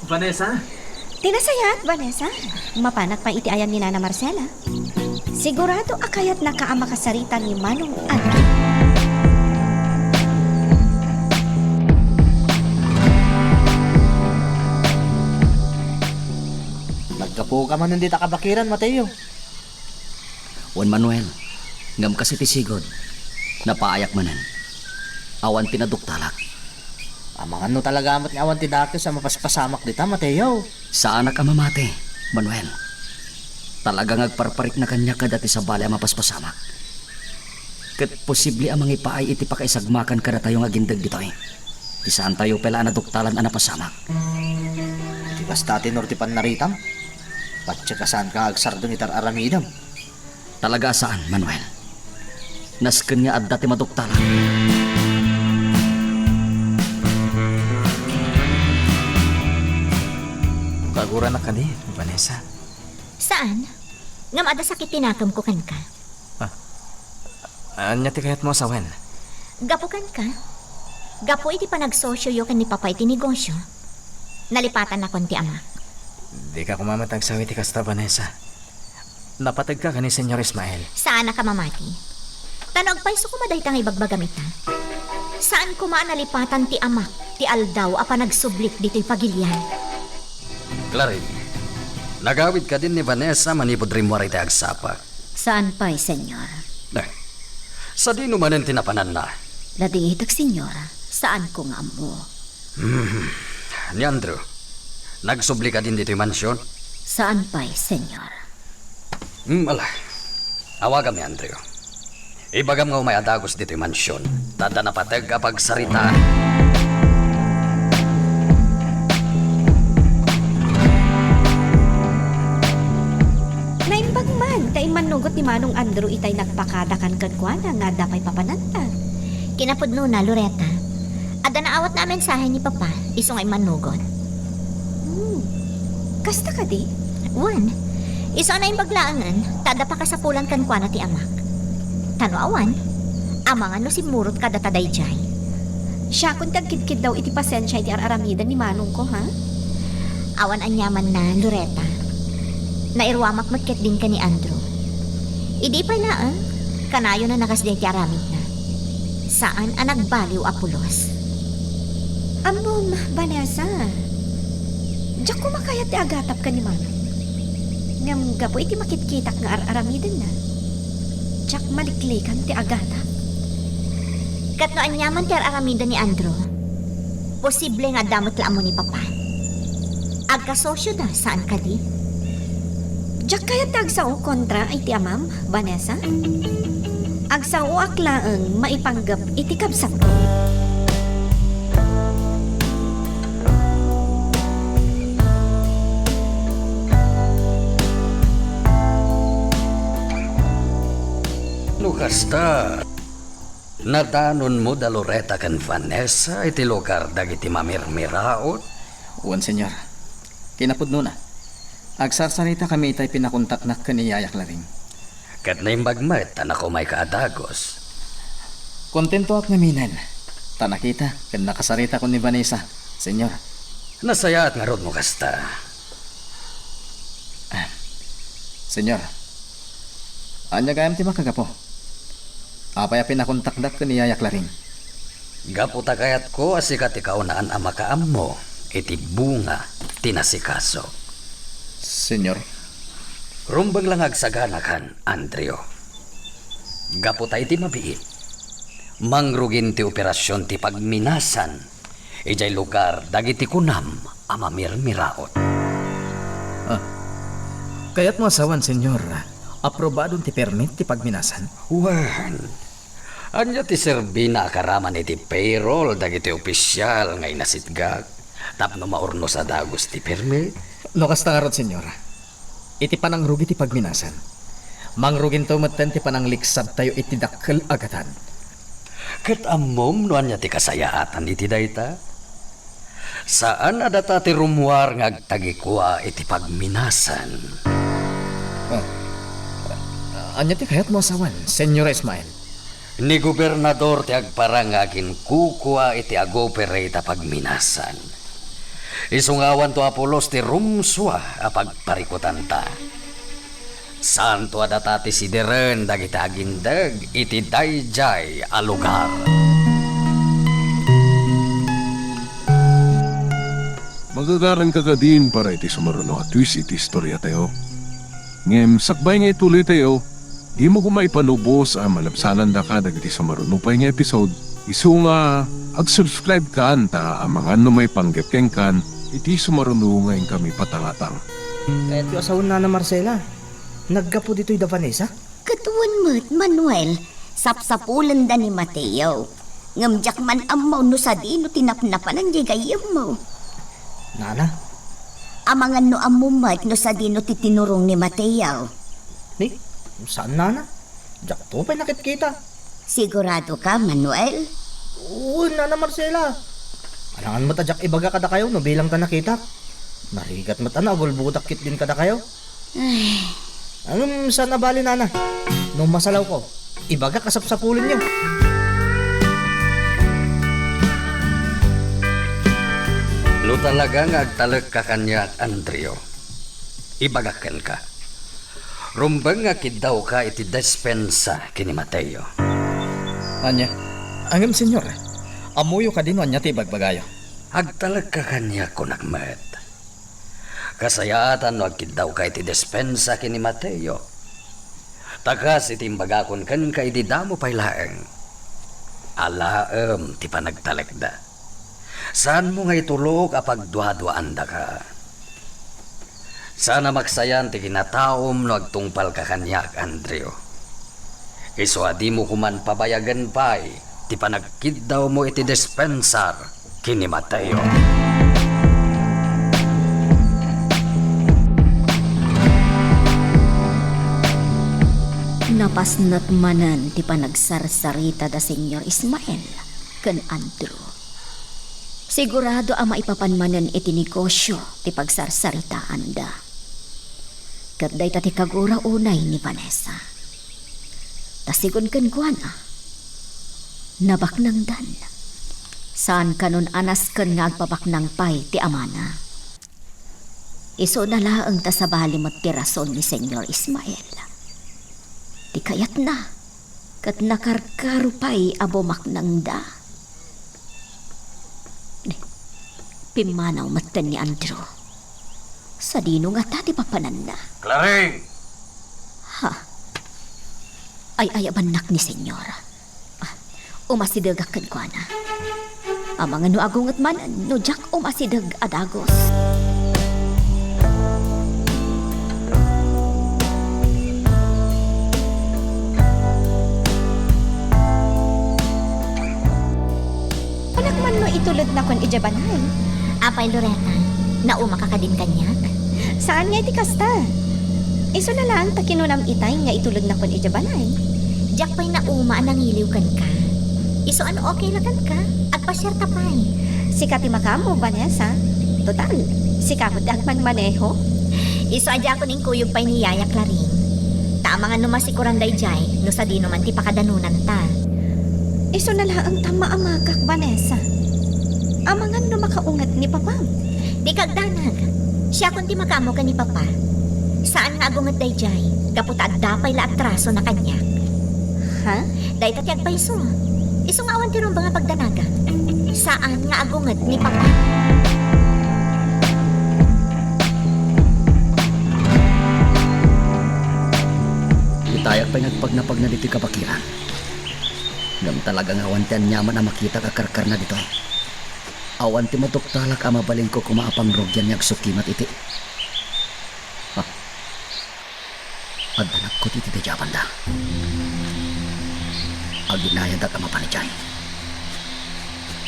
Vanessa? Ti nasayaat, Vanessa. Mapanak pay iti ayan ni Nana Marcela. Sigurado a kayatnaka a makasarita ni Manong Andrew. Naggapuka manen dita kabakiran, Mateo. Wen, Manuel, ngem kas iti sigud, napaayak manen. Awan ti naduktalak. Amangan no talaga met nga awan ti dakes a mapaspasamak dita, Mateo. Saanak a mamati, Manuel. Talaga nga agparparikna kaniak kadati sabali a mapaspasamak. Ket posible a mangipaay iti pakaisagmakan kadatayo nga agindeg ditoy. Ti saantayo pay la a naduktalan a napasamak. Iti basta a tenor ti pannaritam, patiek a saanka nga agsardeng iti ar-aramidem. Talaga a saan, Manuel. Nasken nga adda ti maduktalak. Kaguranak kadi, Vanessa? Saan. Ngem adda sakit ti nakemko kenka. Ah. Ania ti kayatmo a sawen? Gapu kenka? Gapu iti panagsosioyo ken ni Papa iti negosio, nalipatannakon ti amak. Dika koma met agsawi ti kasta, Vanessa. Napategka ken ni Señor Ismael. Saanak a mamati. Ta no agpayso koma dayta nga ibagbagam ita, saan koma a nalipatan ti amak ti aldaw a panagsublik ditoy pagilian. Clarin, nagawid kadin ni Vanessa manipud rimmuar iti agsapa? Saan pay, Señor. Eh, sadino manen ti napananna? Ladingitek, Señor. Saanko nga ammo. Hmm. Ni Andrew, nagsubli kadin ditoy mansion? Saan pay, Señor. Hmm, ala. Awagam ni Andrew. Ibagam nga umay a dagus ditoy mansion, ta adda napateg a pagsaritaan. Naimbag man. Inugot ni Manong Andrew itay nagpakadakan kenkuana nga adda pay papananta. Kinapudnona, Loretta, adda naawatna a mensahe ni Papa, isu nga immannugot. Hmm. Kasta kadi? Wen, isu a naimbag laengen, ta adda pakasapulan kenkuana ti amak. Ta no awan, amangan no simmurot kadata daydiay. Siakon ti agkidkiddaw iti pasensia iti ar-aramiden ni manongko, ha? Awan aniamanna, Loretta. Nairuamak met ketdin ken ni Andrew. Idi pay laeng, kanayona a kasdiay ti aramidna. Saan a nagbaliw a pulos. Ammom, Vanessa, diak koma kayat ti agatap ken ni Manong. Ngem gapu iti makitkitak nga ar-aramidenna, diak maliklikan ti agatap. Ket no aniaman ti ar-aramiden ni Andrew, posible nga adda met la ammo ni Papa. Agkasosioda, saan kadi? Diak kayat ti agsao kontra iti amam, Vanessa. Agsaoak laeng maipanggep iti kabsatko. No kasta, nadanonmo da Loretta ken Vanessa iti lugar dagiti mamirmiraot? Wen, Señor. Kinapudnona, agsarsaritakami itay pinakontaknak ken ni Yaya Claring. Ket naimbag met a nakumayka a dagus. Kontentoak ngaminen, ta nakita ken nakasaritakon ni Vanessa, Señor. Nasayaat ngarud no kasta. Ah, Señor, ania gayam ti makagapu? Apay a pinakontakdak ken ni Yaya Claring? Gapu ta kayatko a sika ti kaunaan a makaammo iti bunga ti nasikaso. Señor. Rumbeng la nga agsaganakan, Andrew. Gapu ta iti mabiit, mangrugin ti operasion ti pagminasan idiay lugar dagiti kunam a mamirmiraot. Ah, kayatmo a sawen, Señor, aprobadon ti permit ti pagminasan? Wen, ania ti serbina a karaman iti payroll dagiti opisial nga inasitgak tapno maurnos a dagus ti permit? No kasta ngarud, Señor, iti panangrugi ti pagminasan, mangruginto metten ti panangliksabtayo iti dakkel a gatad. Ket ammom no ania ti kasayaatan iti dayta? Saan a data ti rummuar nga agtagikua iti pagminasan. Ah, ania ti kayatmo a sawen, Señor Ismael? Ni gobernador ti agparang nga aginkukua iti agoperate a pagminasan. Isu nga awanto a pulos ti rumsua a pagparikutanta. Saanto a data ti sideren dagiti agindeg iti daydiay a lugar. Magagaranka kadin para iti sumaruno a twist iti istoriatayo. Ngem sakbay nga ituloytayo, dimo koma ipanubos a malabsanandaka dagiti sumaruno pay nga episode, isu nga ag-subscribe kan ta amangan no maipanggep kenkan iti sumaruno nga inkami patangatang. Kayatyo a sawen, Nana Marcela, naggapu ditoy da Vanessa? Ket wen met, Manuel, sapsapulenda ni Mateo. Ngem diak man ammo no sadino ti napnapanan diay gayyemmo. Nana? Amangan no ammom met no sadino ti tinurong ni Mateo. Ni, saan, Nana? Diakto pay nakitkita. Sigurado ka, Manuel? Wen, Nana Marcela. Alangan met a diak ibaga kadakayo no bilang ta nakitak. Narigat met a naagulbodak ketdin kadakayo. Ay. Ngem saan a bali, Nana. No masalawko, ibagak a sapsapulenyo. No talaga nga agtalekka kaniak, Andrew, ibagak kenka. Rumbeng nga kiddawka iti despensa ken ni Mateo. Ania? Ngem, Señor, ammoyo kadi no ania ti ibagbagayo? Agtalekka kaniak, kunak met. Kasayaatan no agkiddawka iti despensa ken ni Mateo. Ta kas iti imbagakon kenka idi damo pay laeng, alaem ti panagtalekda. Saanmo nga itulok a pagduaduaandaka. Saan a maksayan ti kinataom no agtungpalka kaniak, Andrew. Isu a dimo koman pabayagen pay ti panagkiddawmo iti dispensar ken ni Mateo. Pasnek manen ti panagsarsarita da Señor Ismael ken Andrew. Sigurado a maipapan manen iti negosio ti pagsarsaritaanda. Ket dayta ti kagura unay ni Vanessa. Ta sigun kenkuana, nabaknangdan. Saan kanon a nasken nga agpabaknang pay ti amana. Isuna laeng ta sabali met ti rason ni Señor Ismael. Ti kayatna, ket nakarkaro pay a bumaknangda. Pimmanaw metten ni Andrew. Sadino ngata ti papananna? Claring! Ha? Ay-ayabannak ni Señor. Ah, umasidegak kenkuana. Amangan no agunget manen no diak umasideg a dagus. Kunak man no itulodnakon idiay balay. Apay, Loretta, naumaka kadin kaniak? Saan nga iti kasta. Isuna laeng ta kinunam itay nga itulodnakon idiay balay. Diak pay nauma a nangiliw kenka. Isu a no okay la kenka, agpasiarta pay. Sika ti makaammo, Vanessa. Total, sika met ti agmanmaneho. Isu a diakon inkuyog pay ni Yaya Claring. Ta amangan no masikuran daydiay, no sadino man ti pakadanonanta. Isuna laeng ta maamakak, Vanessa. Amangan no makaunget ni Papam. Dika agdanag. Siakon ti makaammo ken ni Papa. Saan nga agunget daydiay, gapu ta adda pay la atraso na kaniak. Ha? Dayta ti agpayso. Isu nga awan ti rumbeng a pagdanaga. Saan nga agunget ni Papa. Itayak pay nga agpagnapagna ditoy kabakiran. Ngem talaga nga awan ti aniaman a makitak a karkarna ditoy. Awan ti maduktalak a mabalinko koma a pangrugian nga agsukimat iti. Ah. Adda nagkut iti dayabanda. Aginayadak a mapan idiay.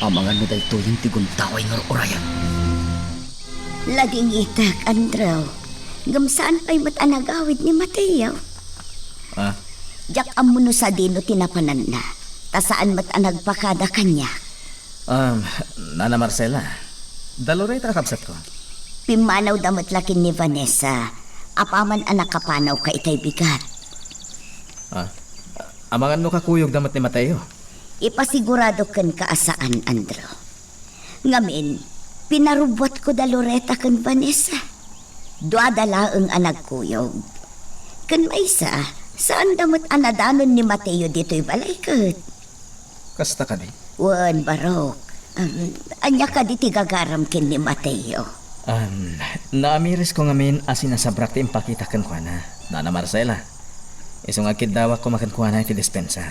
Amangan no daytoyen ti guntaway nga ur-urayen. Ladingitek, Andrew. Ngem saan pay met a nagawid ni Mateo. Ah? Diak ammo no sadino ti napananna, ta saan met a nagpakada kaniak. Um, Nana Marcela, da Loretta a kabsatko. Pimmanawda met la ken ni Vanessa, apaman a nakapanawka itay bigat. Ah, amangan no kakuyogda met ni Mateo. Ipasigurado kenka a saan, Andrew. Ngamin, pinarubbuatko da Loretta ken Vanessa. Duada laeng a nagkuyog. Ken maysa, saanda met a nadanon ni Mateo ditoy balay ket. Kasta kadi? Wen, Barok. Um, ania kadi ti gagaram ken ni Mateo? Um, naamirisko ngamin a sinasabrak ti impakita kenkuana, Nana Marcela. Isu nga agkiddawak koma kenkuana iti dispensa.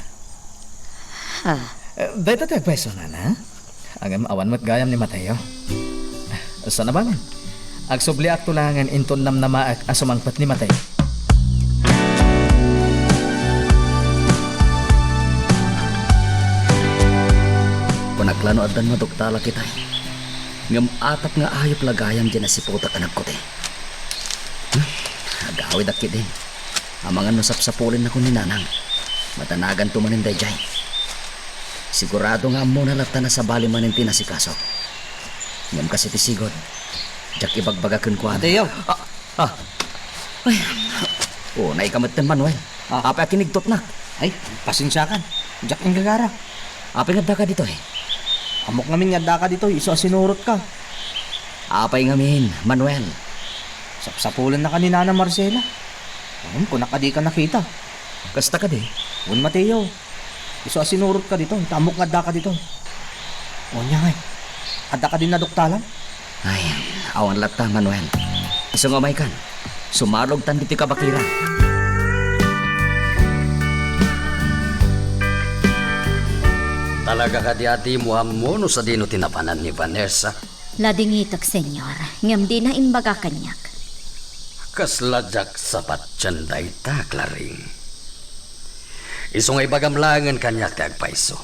Ha? Eh, dayta ti agpayso, Nana? Ngem awan met gayam ni Mateo. Saan a bangin? Agsubliakto laengen inton namnamaek a sumangpet ni Mateo. Kunak la no addan maduktalak itay. Ngem atap nga ayup la gayam diay nasiputak a nagkuti. Hmm, agawidak ketdin. Amangan no sapsapulennakon ni Nanang. Madanaganto manen daydiay. Sigurado nga ammona latta a sabali manen ti inasikaso. Ngem kas iti sigud, diak ibagbaga kenkuana. Mateo! Ah, ah. Ay. Unayka metten, Manuel. Ah. Apay a kinigtutnak? Ay, pasensiakan. Diak inggagara. Apay nga addaka ditoy? Ammok ngamin nga addaka ditoy, isu a sinurotka. Apay ngamin, Manuel? Sapsapulennaka ni Nana Marcela. Ngem, kunak a dika nakita. Kasta kadi? Wen, Mateo. Isu a sinurotka ditoy, ta ammok nga addaka ditoy. Wen, ania ngay? Adda kadin naduktalan? Ay, awan latta, Manuel. Isu nga umaykan. Sumarugtan ditoy kabakiran. Talaga kadi a dimo ammo no sadino ti napanan ni Vanessa? Ladingitek, Señor, ngem dina imbaga kaniak. Kasla diak sapatien dayta, Claring. Isu nga ibagam laengen kaniak ti agpayso.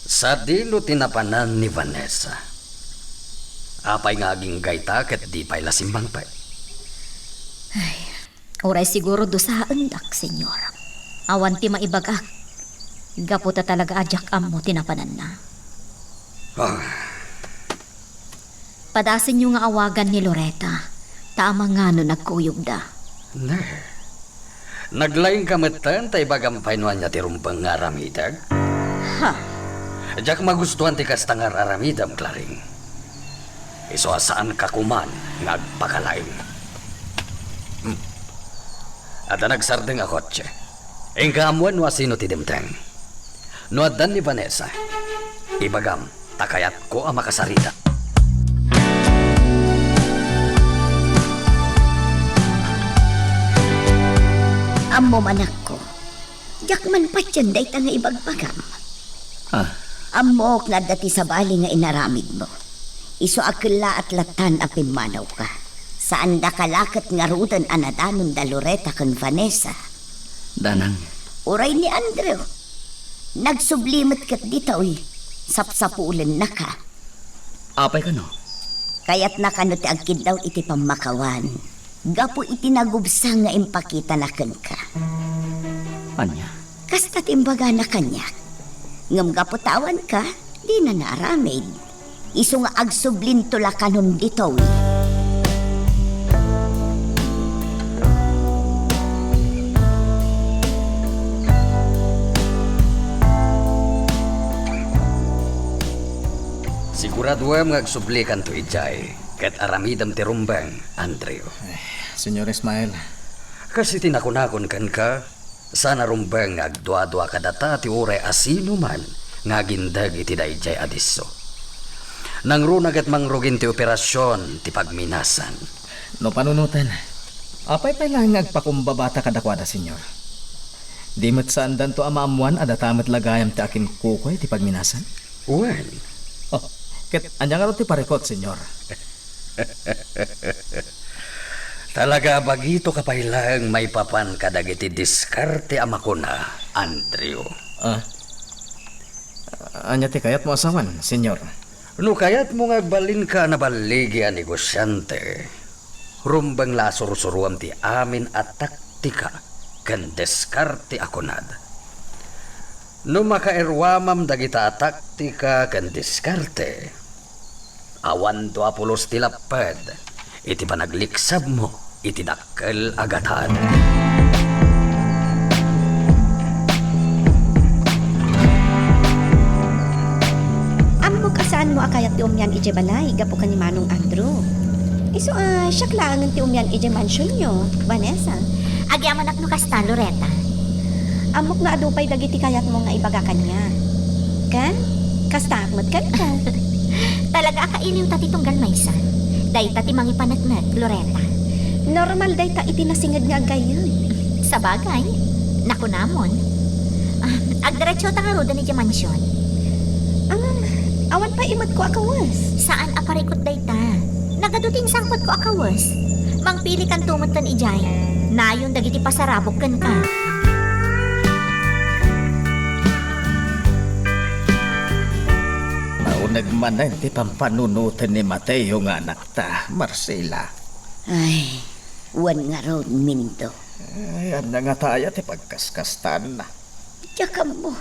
Sadino ti napanan ni Vanessa? Apay nga agingga ita ket di pay la simmangpet? Ay, uray siguro dusaendak, Señor. Awan ti maibagak. Gapu ta talaga a diak ammo ti napananna. Ah. Padasenyo nga awagan ni Loretta, ta amangan no nagkuyogda. Ne. Naglaingka metten ta ibagam pay no ania ti rumbeng nga aramidek? Ha? Diak magustuan ti kasta nga ar-aramidem, Claring. Isu a saanka koman nga agpakalaing. Hmm. Adda nagsardeng a kotse. Inka ammoen no asino ti dimteng. No addan ni Vanessa, ibagam ta kayatko a makasarita. Ammom, anakko, diak man patien dayta nga ibagbagam. Ah. Ammok nga adda ti sabali nga inaramidmo. Isu a kellaat lattan a pimmanawka. Saandaka la ket ngaruden a nadanon da Loretta ken Vanessa. Danang. Uray ni Andrew. Nagsubli met ket ditoy. Sapsapulennaka. Apay kano? Kayatna kano ti agkiddaw iti pammakawan gapu iti nagubsang nga impakitana kenka. Ania? Kasta ti imbagana kaniak. Ngem gapu ta awanka, dina naaramid. Isu nga agsublinto la kanon ditoy. Siguraduem nga agsublikanto idiay, ket aramidem ti rumbeng, Andrew. Ay, Señor Ismael. Kas iti nakunakon kenka, saan a rumbeng nga agduadua kadata ti uray asinoman nga agindeg iti daydiay a disso. Nangruna ket mangrugin ti operasion ti pagminasan. No panunoten, apay pay laeng nga agpakumbabata kadakuada, Señor? Di met saandanto a maammoan a data met la gayam ti akinkukuay ti pagminasan? Wen. Oh, ket ania ngarud ti parikut, Señor? Talaga a bagitoka pay laeng maipapan kadagiti diskarte a makuna, Andrew. Ah, ania ti kayatmo a sawen, Señor? No kayatmo nga agbalinka a naballigi a negosiante, rumbeng la a sursuroam ti amin a taktika ken diskarte a kunad. No makairwamam dagita a taktika ken diskarte, awan dua pulos ti lapped iti panagliksabmo iti dakkel a gatad. Ammok a saanmo a kayat ti umian idiay balay gapu ken ni Manong Andrew. Isu a siak laengen ti umian idiay mansionyo, Vanessa. Agyamanak no kasta, Loretta. Ammok nga adu pay dagiti kayatmo nga ibaga kaniak. Ken, kastaak met kenka. Talaga a kailiwta ti tunggal maysa. Dayta ti mangipaneknek, Loretta. Normal dayta iti nasinged nga aggayyem. Sabagay, nakunamon. Ah, agdiretsota ngaruden idiay mansion. Ngem, awan pay imetko a kawes. Saan a parikut dayta. Nagadu ti insangpetko a kawes. Mangpilikanto metten idiay. Nayon dagiti pasarabok kenka. Nauneg manen ti pampanunoten ni Mateo nga anakta, Marcela. Ay, wen ngarud, Mindo. Ay, ania ngata aya ti pagkaskastaanna? Diak ammo.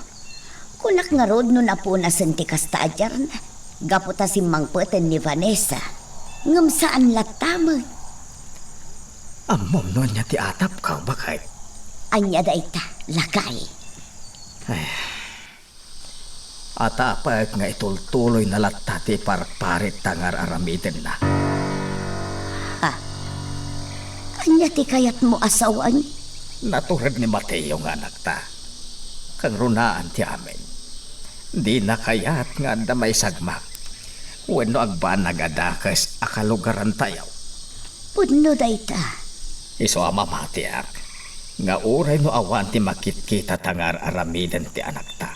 Kunak ngarud no napunasen ti kasta a diarna, gapu ta simmangpeten ni Vanessa. Ngem saan latta met. Ammom no ania ti atapko, baket? Ania dayta, lakay? Ay, atapek nga itultuloyna latta ti parparit ta nga ar-aramidenna. Ha? Ania ti kayatmo a sawen? Natured ni Mateo nga anakta. Kangrunaan ti amin. Dina kayat nga adda maisagmak wenno agbanag a dakes a kalugarantayo. Pudno dayta. Isu a mamatiak nga uray no awan ti makitkita ta nga ar-aramiden ti anakta,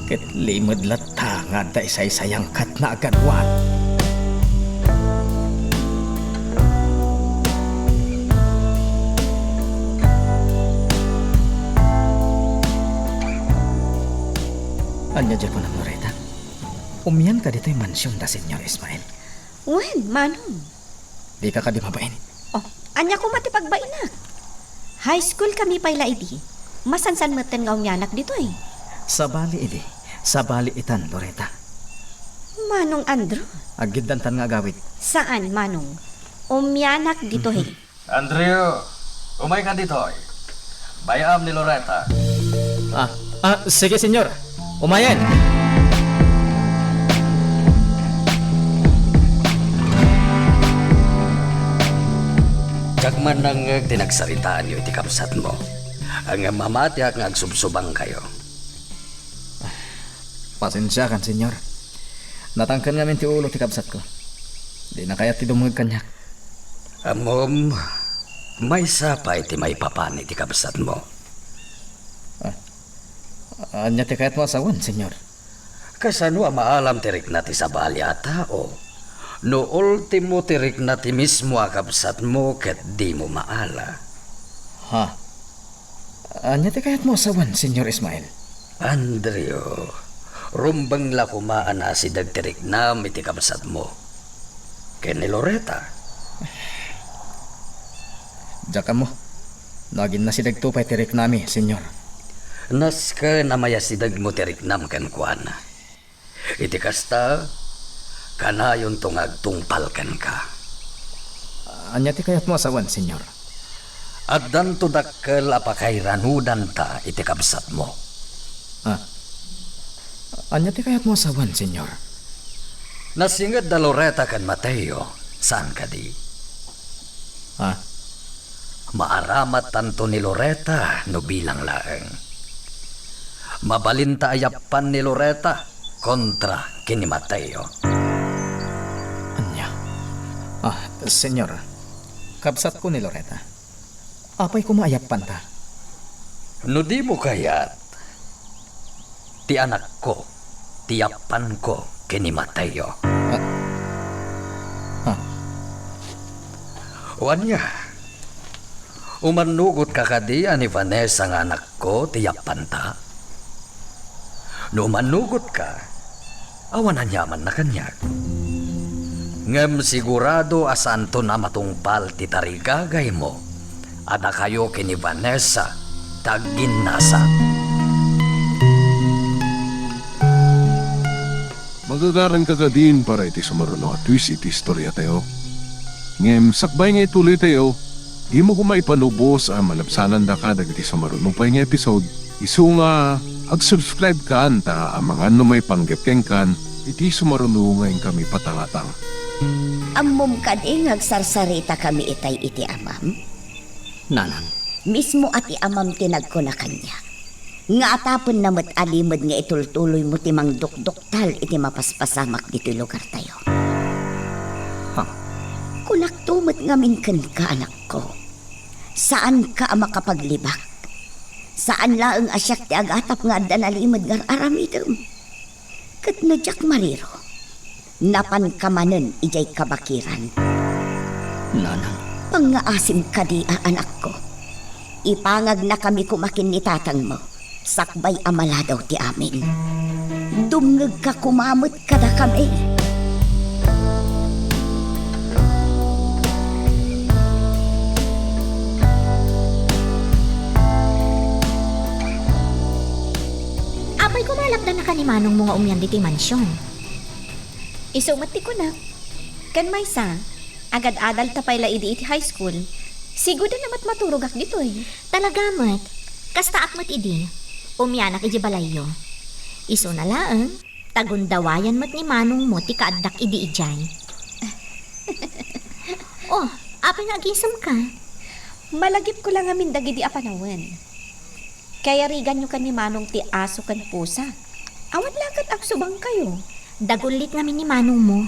ket limed latta nga adda isaysayangkatna a ganwan. Ania diay kunam, Loretta? Umianka ditoy mansion da Señor Ismael? Wen, Manong. Dika kadi mabain? Oh, ania koma ti pagbainak? High school kami pay la idi. Masansan metten nga umianak ditoy. Sabali idi. Sabali itan, Loretta. Manong Andrew? Aggiddantan nga agawid. Saan, Manong? Umianak ditoy. Mhm. Andrew, umayka ditoy. Bay-am ni Loretta. Ah, ah, sige, Senyor. Umayen. Diak man nangngeg ti nagsaritaanyo iti kabsatmo. Ngem mamatiak nga agsubsubangkayo. Pasensiakan, Senyor. Natangken ngamin ti ulo ti kabsatko. Dina kayat ti dumngeg kaniak. Ammom, maysa pay ti maipapan iti kabsatmo. Ah, ania ti kayatmo a sawen, Senyor? Kasano a maalam ti rikna ti sabali a tao? No ultimo ti rikna ti mismo a kabsatmo ket dimo maala. Ha? Ania ti kayatmo a sawen, Senyor Ismael? Andrew, rumbeng la koma a nasideg ti riknam iti kabsatmo ken ni Loretta. Diak ammo no agin nasidegto pay ti riknami, Senyor. Nasken a mayasidegmo ti riknam kenkuana. Iti kasta, kanayonto nga agtungpal kenka. Ania ti kayatmo a sawen, Senyor? Addanto dakkel a pakairanudanta iti kabsatmo. Ah. Ania ti kayatmo a sawen, Senyor? Nasinged da Loretta ken Mateo, saan kadi? Ah. Maaramattanto ni Loretta no bilang laeng. Mabalinta a yappan ni Loretta kontra ken ni Mateo. Ania? Ah, Senyor, kabsatko ni Loretta. Apay koma a yappanta? No dimo kayat, ti anakko, ti yappanko ken ni Mateo. Ah. Ah. O ania? Umannugotka kadi a ni Vanessa nga anakko ti yappanta? No umannugotka, awan aniamanna kaniak. Ngem sigurado a saanton a matungpal ti tarigagaymo a dakayo ken ni Vanessa ti agginnasak. Magagaranka kadin para iti sumaruno a twist iti istoriatayo. Ngem sakbay nga ituloytayo, dimo koma ipalubos a malabsanandaka dagiti sumaruno pay nga episode. Isu nga, ag-subscribe kan ta amangan no maipanggep kenkan iti sumaruno nga inkami patangatang. Ammom kadi nga agsarsaritakami itay iti amam? Nanang. Mismo a ti amam ti nagkuna kaniak, nga atapenna met a limed nga itultuloymo ti mangdukduktal iti mapaspasamak ditoy lugartayo. Ha? Kunakto met ngamin kenka, anakko. Saanka a makapaglibak. Saan laeng a siak ti agatap nga adda nalimed nga ar-aramidem. Ket no diak mariro, napanka manen idiay kabakiran. Nanang. Pangngaasim kadi a anakko. Ipangagnakami koma ken ni tatangmo, sakbay a maladaw ti amin. Dumngegka koma met kadakami. Apay koma a lapdanaka ni manongmo nga umian ditoy mansion? Isu met ti kunak. Ken maysa, agad-adalta pay la idi iti high school, sigudana met maturogak ditoy. Talaga met. Kastaak met idi. Umianak idiay balayyo. Isuna laeng, ta gundawayan met ni manongmo ti kaaddak idi idiay. Oh, apay nga agisemka? Malagipko la ngamin dagidi a panawen. Kayariganyo ken ni Manong ti aso ken pusa. Awan la ket agsubangkayo. Dagullit ngamin ni Manongmo.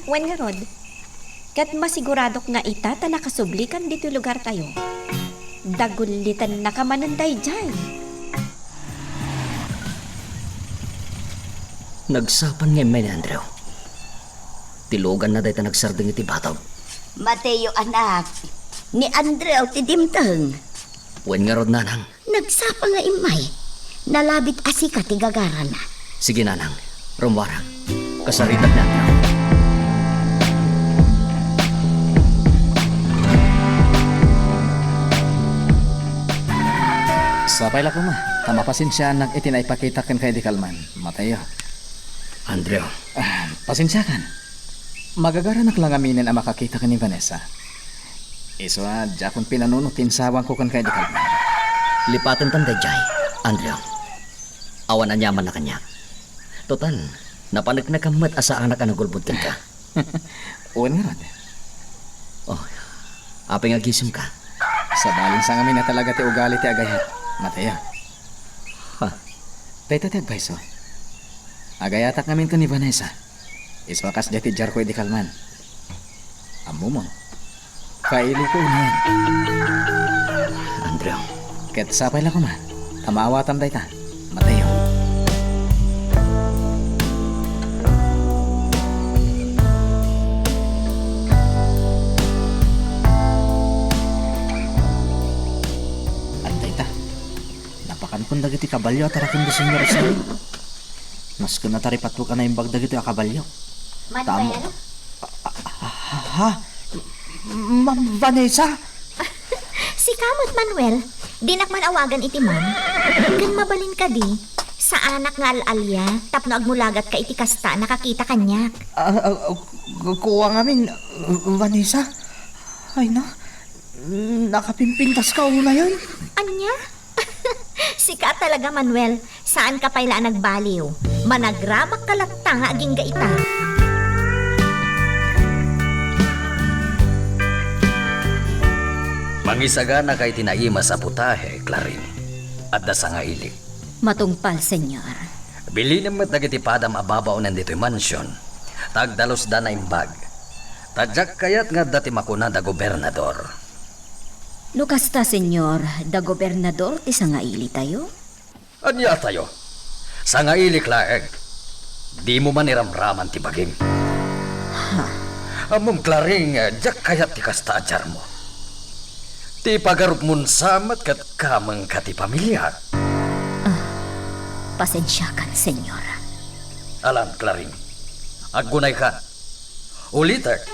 Wen ngarud, ket masiguradok nga ita ta nakasublikan ditoy lugartayo. Dagullitennaka manen daydiay. Nagsapan nga immay ni Andrew. Tiloganna dayta nagsardeng iti batog. Mateo, anak. Ni Andrew ti dimteng. Wen ngarud, nanang. Nagsapa nga immay. Nalabit a sika ti gagarana. Sige, nanang. Rummuarang. Kasaritak ni Andrew. Sa Pay la koma, ta mapasensiaanak iti naipakitak kenka idi kalman. Mateo. Andrew. Ah, pasensiakan. Magagaranak la ngaminen a makakita ken ni Vanessa. Isu a diakon pinanunot ti insawangko kenka idi kalman. Lipatentan daydiay, Andrew. Awan aniamanna kaniak. Total, napaneknekam met a saanak a nagulbod kenka. Wen ngarud. Oh, apay nga agisemka? Sabali, saan ngamin a talaga ti ugali ti agayat, Mateo. Ha? Dayta ti agpayso. Agayatak ngamin ken ni Vanessa. Isu a kasdiay ti diarko idi kalman. Ammomon. Kailingko unay. Andrew. Ket sapay la koma ta maawatam dayta, Mateo. Adda ita. Napakankon dagiti kabalio a taraken ni Señor Israel. Nasken a taripatwek a naimbag dagitoy a kabalio. Manuel? Tamo. Ha? Ma'am Vanessa? Sika met, Manuel. Dinak man awagan iti ma'am. Ken mabalin kadi, saanak nga al-alia tapno agmulagatka iti kasta a nakakita kaniak. Ah, ah, ah, ku-, kua ngamin, Vanessa? Ay na, nakapimpintaska unayen. Ania? Sika talaga, Manuel. Saanka pay la a nagbaliw. Managrabakka latta nga agingga ita. Mangisaganaka iti naimas a putahe, Clarin. Adda sangailik. Matungpal, Señor. Bilinem met dagiti padam a babaonen ditoy mansion, ta agdalusda naimbag. Ta diak kayat nga adda ti makuna da gobernador. No kasta, Señor, da gobernador ti sangailitayo? Ania tayo? Sangailik laeng. Dimo man iramraman ti bagim. Ha? Ammom, Clarin, diak kayat ti kasta a diarmo. Ti ipagarupmon sa met ket kamengka ti pamiliak. Ah, pasensiakan, Señor. Alan, Clarin. Aggunayka. Ulitek,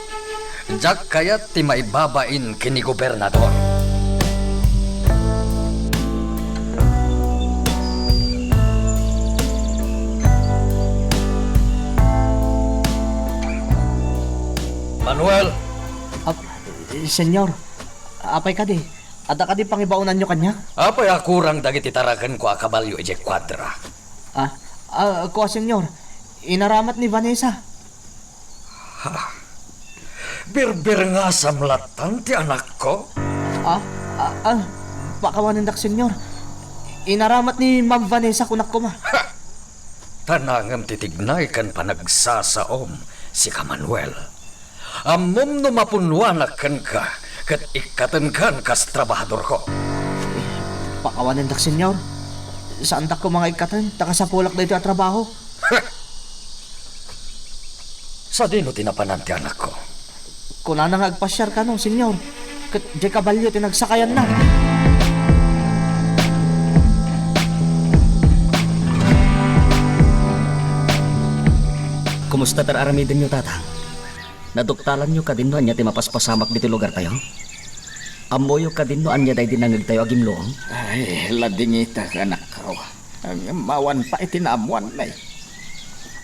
diak kayat ti maibabain ken ni gobernador. Manuel! Ah, Señor, apay kadi? Adda kadi pangibaonanyo kaniak? Apay a kurang dagiti tarakenko a kabalio idiay kuadra? Ah, ah, kua, Señor, inaramat ni Vanessa. Ha? Birbirngasam lattan ti anakko? Ah, ah, ah, pakawanendak, Señor. Inaramat ni Ma'am Vanessa, kunak koma. Ha! Ta nangem ti tignay ken panagsasaom, sika Manuel. Ammom no mapunnoanak kenka ket ikkatenkan kas trabahadorko. Pakawanendak, Señor. Saandak koma nga ikkaten, ta kasapulak daytoy a trabaho. Sadino ti napanan ti anakko? Kunana nga agpasiar kano, Señor, ket diay kabalio ti nagsakayanna. Kumusta ti ar-aramidenyo, Tatang? Naduktalanyo kadin no ania ti mapaspasamak ditoy lugartayo? Ammoyo kadin no ania daydi nangngegtayo a gimlom? Ay, ladingitek, anakko. Ngem awan pay ti naammoanmi.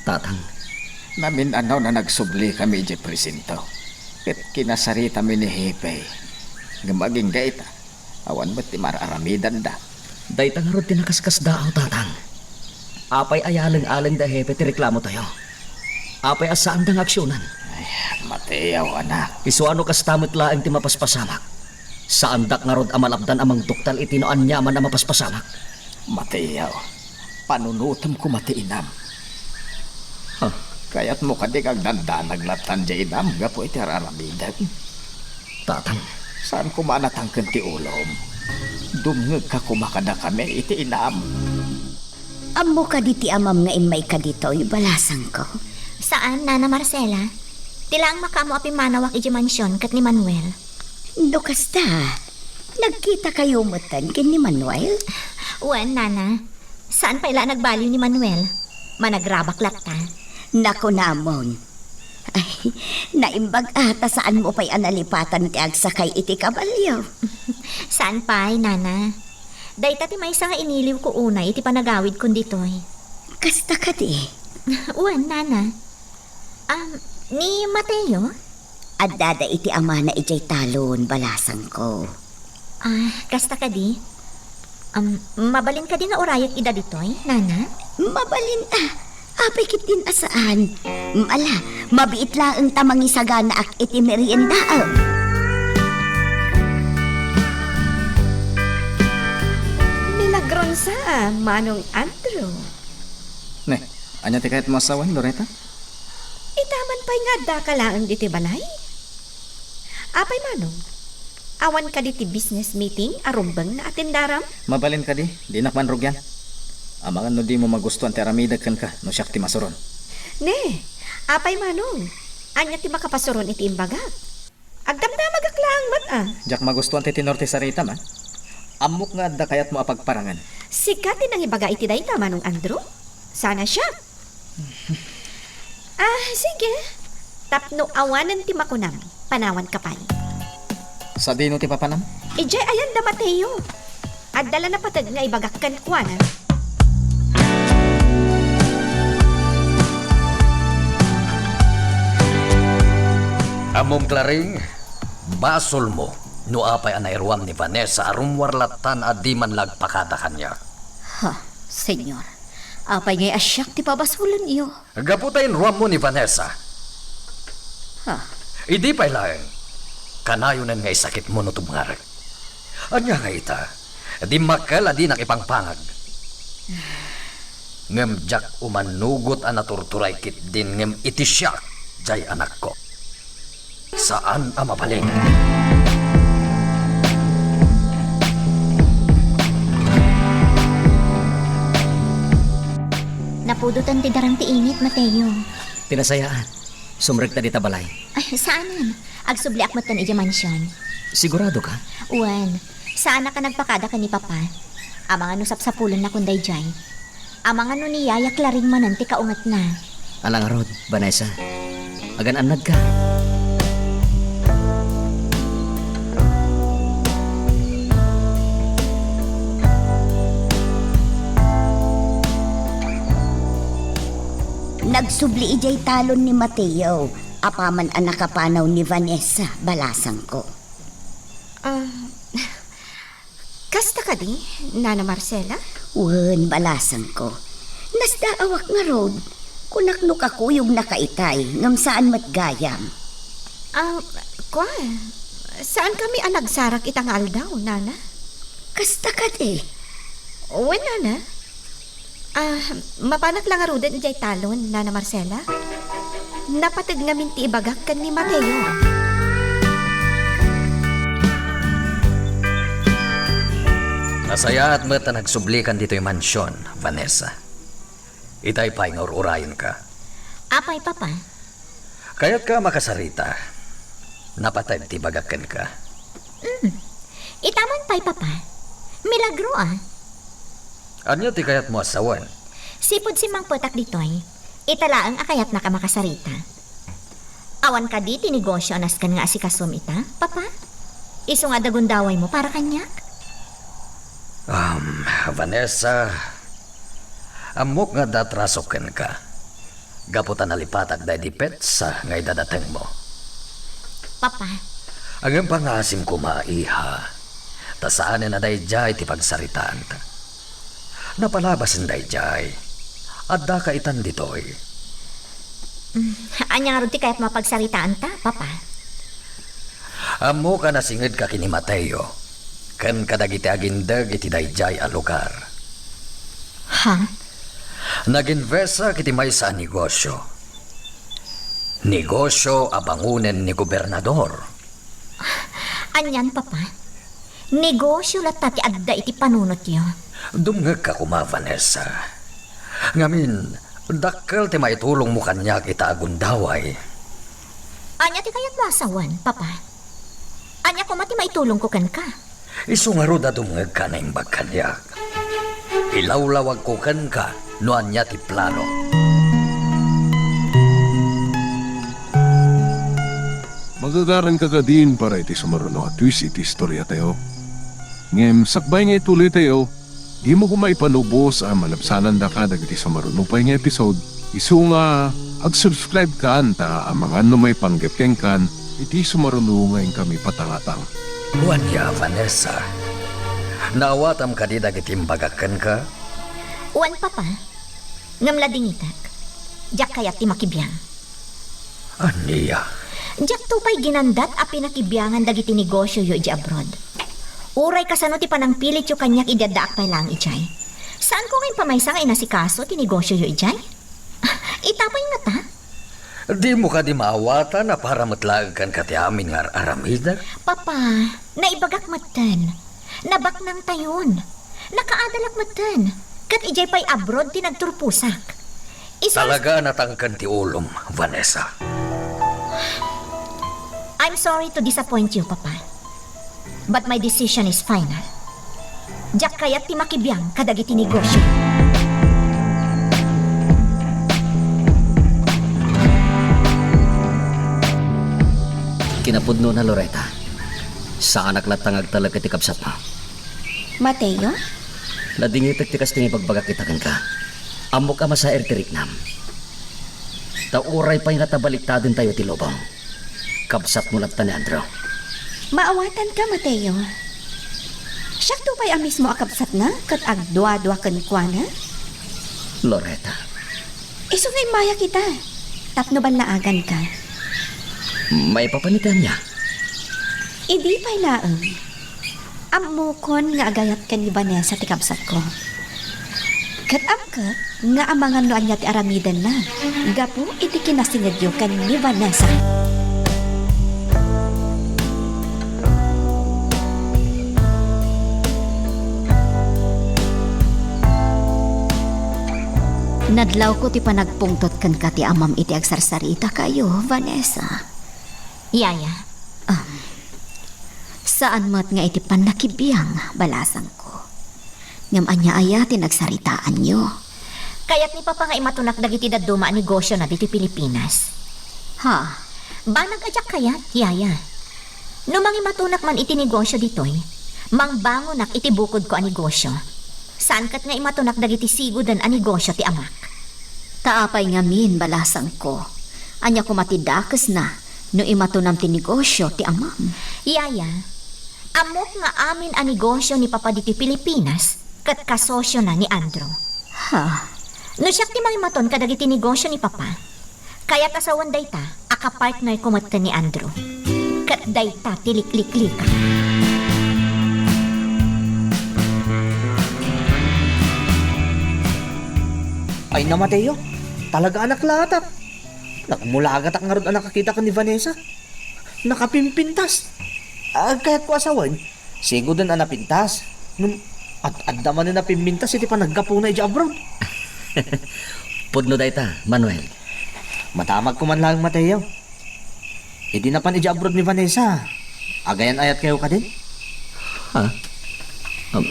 Tatang. Namin-anaw a nagsublikami idiay presinto, ket kinasaritami ni Hepe. Ngem agingga ita, awan met ti mar-aramidanda. Dayta ngarud ti nakaskasdaaw, Tatang. Apay a yaleng-aleng da Hepe ti reklamotayo? Apay a saanda nga aksionan? Ay, Mateo, anak. Isu a no kasta met laeng ti mapaspasamak, saandak ngarud a malapdan a mangduktal iti no aniaman a mapaspasamak. Mateo, panunotem koma ti inam. Ha? Kayatmo kadi nga agdandanag lattan diay inam gapu iti ar-aramidek? Tatang. Saan koma a natangken ti ulom? Dumngegka koma kadakami iti inam. Ammo kadi ti amam nga immayka ditoy, balasangko? Saan, Nana Marcela. Ti laeng makaammo a pimmanawak idiay mansion ket ni Manuel. No kasta, nagkitakayo metten ken ni Manuel? Wen, Nana. Saan pay la a nagbaliw ni Manuel. Managrabak latta. Nakunamon. Ay, naimbag a ta saanmo pay a nalipatan ti agsakay iti kabalio. Saan pay, Nana. Dayta ti maysa nga iniliwko unay iti panagawidkon ditoy. Kasta kadi? Wen, nana. Am, ni Mateo? Addada iti amana idiay talon, balasangko. Ah, kasta kadi? Am, mabalin kadi nga urayek ida ditoy, nana? Mabalin a. Apay ketdin a saan? Ala, mabiit laeng ta mangisaganaak iti meriendaem. Milagronsa, Manong Andrew. Ne, ania ti kayatmo a sawen, Loretta? Itaman pay nga addaka laeng ditoy balay? Apay, Manong? Awan kadi ti business meeting a rumbeng nga atendaram? Mabalin kadi, dinak man rugian. Amangan no dimo magustuan ti aramidek kenka no siak ti masuron. Ne, apay, Manong? Ania ti makapasuron iti imbagak? Agdamdamagak laeng met a. Diak magustuan ti tenor ti saritam, a. Ammok nga adda kayatmo a pagparangen. Sika ti nangibaga iti dayta, Manong Andrew? Sana siak. Ah, sige. Tapno awanen ti makunam, panawanka pay. Sadino ti papanam? Idiay ayan da Mateo. Adda la napateg nga ibagak kenkuana. Ammom, Claring, basolmo no apay a nairuam ni Vanessa a rummuar lattan a di man la agpakada kaniak. Ha, Señor, apay ngay a siak ti pabasolenyo? Gapu ta inruammo ni Vanessa. Ha? Idi pay laeng, kanayonen nga isakitmo no tubngarek. Ania nga ita, dimmakkel a dinak ipangpangag. Ngem diak umanugot a naturturay ketdin ngem iti siak, jay anakko. Saan a mabalin. Napudotan ti darang ti init, Mateo. Ti nasayaat, sumrekta dita balay. Ay, saanen. Agsubliak metten idiay mansion. Sigurado ka? Wen, saanak a nagpakada ken ni Papa. Amangan no sapsapulennakon daydiay. Amangan no ni Yaya Claring manen ti kaungetna. Ala ngarud, Vanessa. Agan-annadka. Nagsubli idiay talon ni Mateo, apaman a nakapanaw ni Vanessa, balasangko. Ah, kasta kadi, Nana Marcela? Wen, balasangko. Nasdaawak ngarud. Kunak no kakuyogna ka itay, ngem saan met gayam. Ah, kua, saan kami a nagsarak ita nga aldaw, Nana? Kasta kadi? Wen, Nana. Ah, mapanak la ngaruden idiay talon, Nana Marcela? Napateg ngamin ti ibagak ken ni Mateo. Nasayaat met a nagsublikan ditoy mansion, Vanessa. Itay pay nga ur-urayenka. Apay, Papa? Kayatka a makasarita? Napateg ti ibagak kenka. Mm. Itaman pay, Papa. Milagro, a. Ania ti kayatmo a sawen? Sipud simmangpetak ditoy, ita laeng a kayatnak a makasarita. Awan kadi ti negosio a nasken nga asikasom ita, Papa? Isu nga adda gundawaymo para kaniak? Um, Vanessa, ammok nga adda atraso kenka. Gapu ta nalipatak daydi petsa nga idadatengmo. Papa. Ngem pangaasim koma, iha, ta saanen a daydiay ti pagsaritaanta. Napalabasen daydiay, addaka itan ditoy. Mm, ania ngarud ti kayatmo a pagsaritaanta, Papa? Ammok a nasingedka ken ni Mateo, ken kadagiti agindeg iti daydiay a lugar. Ha? Nag-investak iti maysa a negosio. Negosio a bangonen ni gobernador. Anian, Papa? Negosio latta ti adda iti panunotyo. Dumngegka koma, Vanessa. Ngamin, dakkel ti maitulongmo kaniak ita a gundaway. Ania ti kayatmo a sawen, Papa? Ania koma ti maitulongko kenka? Isu ngarud a dumngegka a naimbag kaniak. Ilawlawagko kenka no ania ti plano. Magagaranka kadin para iti sumaruno a twist iti istoriatayo? Ngem sakbay nga ituloytayo, dimo koma ipanubos a malabsanandaka dagiti sumaruno pay nga episode, isu nga ag-subscribe kan ta amangan no maipanggep kenkan iti sumaruno nga inkami patangatang. Wen ya, Vanessa. Naawatam kadi dagiti imbagak kenka? Wen, Papa. Ngem ladingitek, diak kayat ti makibiang. Ania? Diakto pay ginandat a pinakibiangan dagiti negosioyo idiay abroad. Uray kasano ti panangpilityo kaniak idi addaak pay laeng idiay. Saanko nga impamaysa nga inasikaso ti negosioyo idiay? Ita pay ngata? Dimo kadi maawatan a para met laeng kenka ti amin nga ar-aramidek? Papa, naibagak metten. Nabaknangtayon. Nakaadalak metten. Ket idiay pay abroad ti nagturposak. Isu- Talaga a natangken ti ulom, Vanessa. I'm sorry to disappoint you, Papa. But my decision is final. Diak kayat ti makibiang kadagiti negosio. Kinapudnona, Loretta. Saanak latta nga agtalek iti kabsatmo. Mateo? Ladingitek ti kastoy nga ibagbagak ita kenka. Ammok a masair ti riknam. Ta uray pay nga tabaliktadentayo ti lubong, kabsatmo latta ni Andrew. Maawatanka, Mateo. Siakto pay a mismo a kabsatna ket agduadua kenkuana. Loretta. Isu nga immayak ita, tapno ballaaganka. Maipapan iti ania? Idi pay laeng, ammokon nga agayat ken ni Vanessa ti kabsatko. Ket amkek nga amangan no ania ti aramidenna gapu iti kinasingedyo ken ni Vanessa. Nadlawko ti panagpungtot kenka ti amam iti agsarsarita kayo, Vanessa. Yaya. Um, saan met nga iti pannakibiang, balasangko. Ngem ania aya ti nagsaritaanyo? Kayat ni Papa nga imatonak dagiti dadduma a negosiona ditoy Pilipinas. Ha? Banag a diak kayat, Yaya. No mangimatonak man iti negosio ditoy, mangbangonak iti bukodko a negosio. Saan ket nga imatonak dagiti sigoden a negosio ti amak. Ta apay ngamin, balasangko? Ania koma ti dakesna no imatonam ti negosio ti amam? Yaya, ammok nga amin a negosio ni Papa ditoy Pilipinas ket kasosiona ni Andrew. Ha? No siak ti mangimaton kadagiti negosio ni Papa, kayat a sawen dayta a kapartnerko metten ni Andrew. Ket dayta ti likliklika. Ay, na, Mateo, talaga a naklatak. Nagmulagatak ngarud a nakakita ken ni Vanessa. Nakapimpintas. Agkayatko a sawen, sigoden a napintas. Ngem ad-, adda manen a pimmintas iti panaggapuna idiay abroad. Pudno dayta, Manuel. Madamagko man laeng, Mateo. Idi napan idiay abroad ni Vanessa, agayan-ayatkayo kadin? Ha? Um.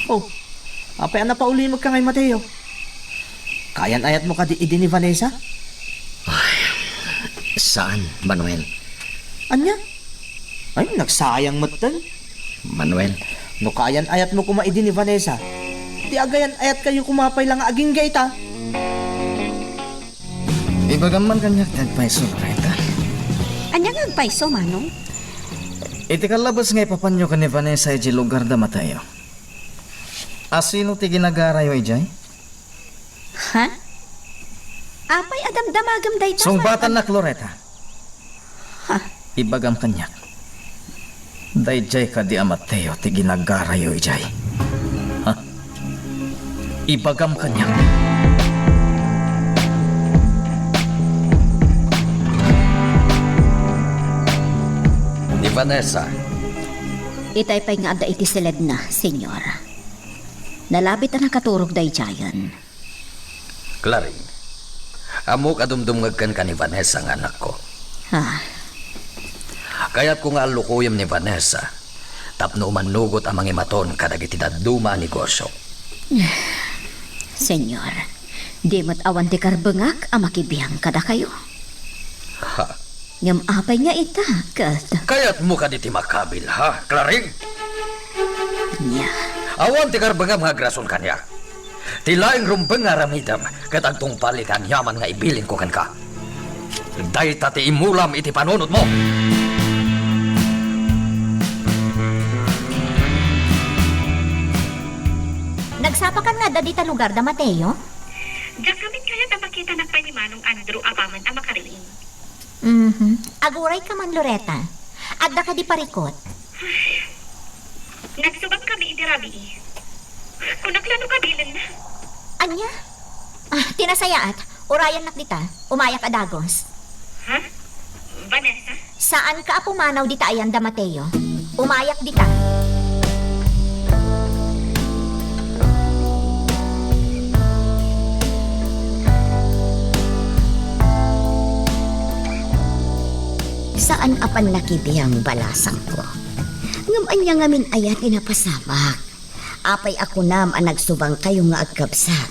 Oh, apay a napaulimekka ngay, Mateo? Kaayan-ayatmo kadi idi ni Vanessa? Ay, saan, Manuel. Ania? Ay, nagsayang metten. Manuel. No kaayan-ayatmo koma idi ni Vanessa, ti agayan-ayatkayo koma pay la nga agingga ita. Ibagam man kaniak ti agpayso, Loretta. Ania nga agpayso, Manong? Iti kallabes nga ipapanyo ken ni Vanessa idiay lugarda, Mateo, asino ti ginagarayo idiay? Ha? Apay a damdamagem dayta? Sungbatannak, Loretta. Ha? Ibagam kaniak. Daydiay kadi a Mateo ti ginagarayo idiay? Ha? Ibagam kaniak. Ni Vanessa. Itay pay nga adda iti siledna, Señor. Nalabit a nakaturog daydiayen. Claring, ammok a dumdumngeg kenka ni Vanessa nga anakko. Ah. Kayatko nga allukoyem ni Vanessa tapno umannugot a mangimaton kadagiti dadduma a negosio. Señor, di met awan ti karbengak a makibiang kadakayo. Ha? Ngem apay nga ita, ket kayatmo kadi ti makabil, ha, Claring? Ania? Awan ti karbengam nga agrason kaniak. Ti laeng rumbeng nga aramidem ket agtungpal iti aniaman nga ibilin ko kenka. Dayta ti imulam iti panunotmo. Nagsapakan nga adda dita lugar da Mateo? Diak ngamin kayat a makitanak pay ni Manong Andrew apaman a makariing. Mhm. Agurayka man, Loreta. Adda kadi parikut? Nagsubang kami iti rabii. Kunak la no kabilenna. Ania? Ah, ti nasayaat. Urayannak dita. Umayak a dagus. Ha? Vanessa? Saanka a pumanaw dita ayan da Mateo. Umayak dita. Saan a pannakibiang, balasangko. Ngem ania ngamin aya ti napasamak? Apay a kunam a nagsubangkayo nga agkabsat?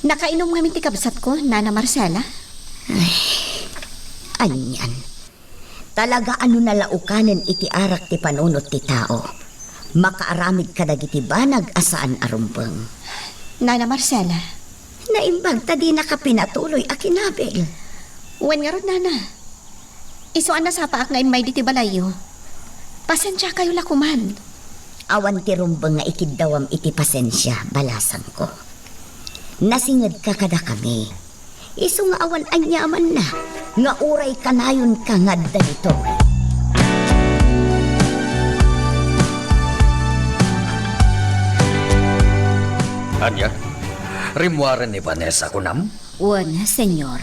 Nakainom ngamin ti kabsatko, Nana Marcela. Ay, anian. Talaga a no nalaukanen iti arak ti panunot ti tao, makaaramid kadagiti banag a saan a rumbeng. Nana Marcela. Naimbag ta dinaka pinatuloy a kinabil. Wen ngarud, Nana. Isu a nasapaak nga immay ditoy balayyo. Pasensiakayo la koman. Awan ti rumbeng nga ikiddawam iti pasensia, balasangko. Nasingedka kadakami. Isu nga awan aniamanna nga uray kanayonka nga adda ditoy. Ania? Rimmuaren ni Vanessa, kunam? Wen, Señor.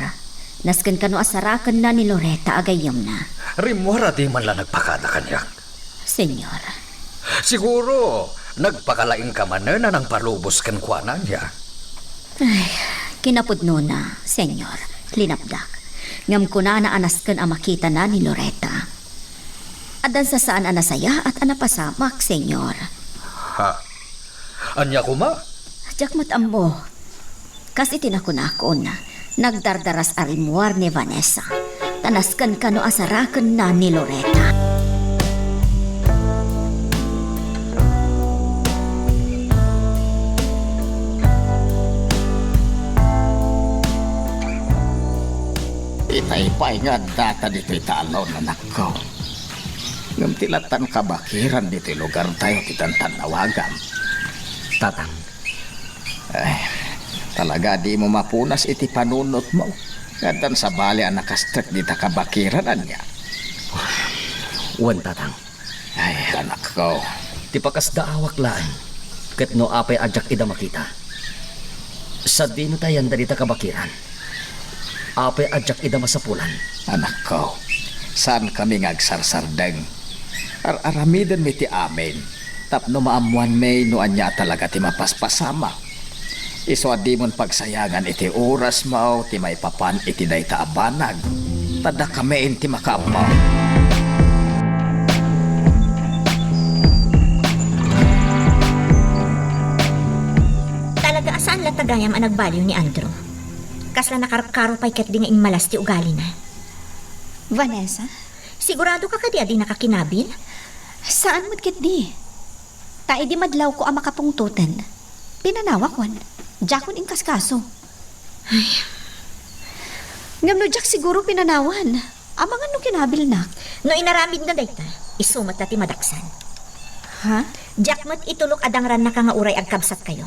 Nasken kano a sarakenna ni Loreta a gayyemna. Rimmuar a di man la nagpakada kaniak. Señor. Siguro, nagpakalaingka manen a nangpalubos kenkuana, ania? Ay, kinapudnona, Señor, linapdak. Ngem kunana a nasken a makitana ni Loreta. Addan sa saan a nasayaat a napasamak, Señor. Ha? Ania koma? Diak met ammo. Kas iti nakunakon, nagdardaras a rimmuar ni Vanessa, ta nasken kano a sarakenna ni Loreta. Itay pay nga addata ditoy talon, anakko. Ngem ti lattan kabakiran ditoy lugartayo ti tantannawagam. Tatang, Ay, talaga a dimo mapunas iti panunotmo. Nga addan sabali a nakastek dita kabakiran, ania? Wen, Tatang. Ay, anakko. Ti pakasdaawak laeng, ket no apay a diak ida makita, sadino ti ayanda dita kabakiran? Apay a diak ida masapulan? Anakko, saankami nga agsarsardeng. Ar-aramidenmi ti amin tapno maammoanmi no ania a talaga ti mapaspasamak. Isu a dimon pagsayangan iti orasmo ti maipapan iti dayta a banag, ta dakami ti makaammo. Talaga a saan la ta gayam a nagbaliw ni Andrew. Kasla nakarkaro pay ketdi nga immalas ti ugalina. Vanessa? Siguradoka kadi a dinaka kinabil? Saan met ketdi. Ta idi madlawko a makapungtoten, pinanawakon. Diakon inkaskaso. Ay. Ngem no diak siguro pinanawan, amangan no kinabilnak. No inaramidna dayta, isu met ti madaksan. Ha? Diak met itulok a dangrannaka nga uray agkabsatkayo.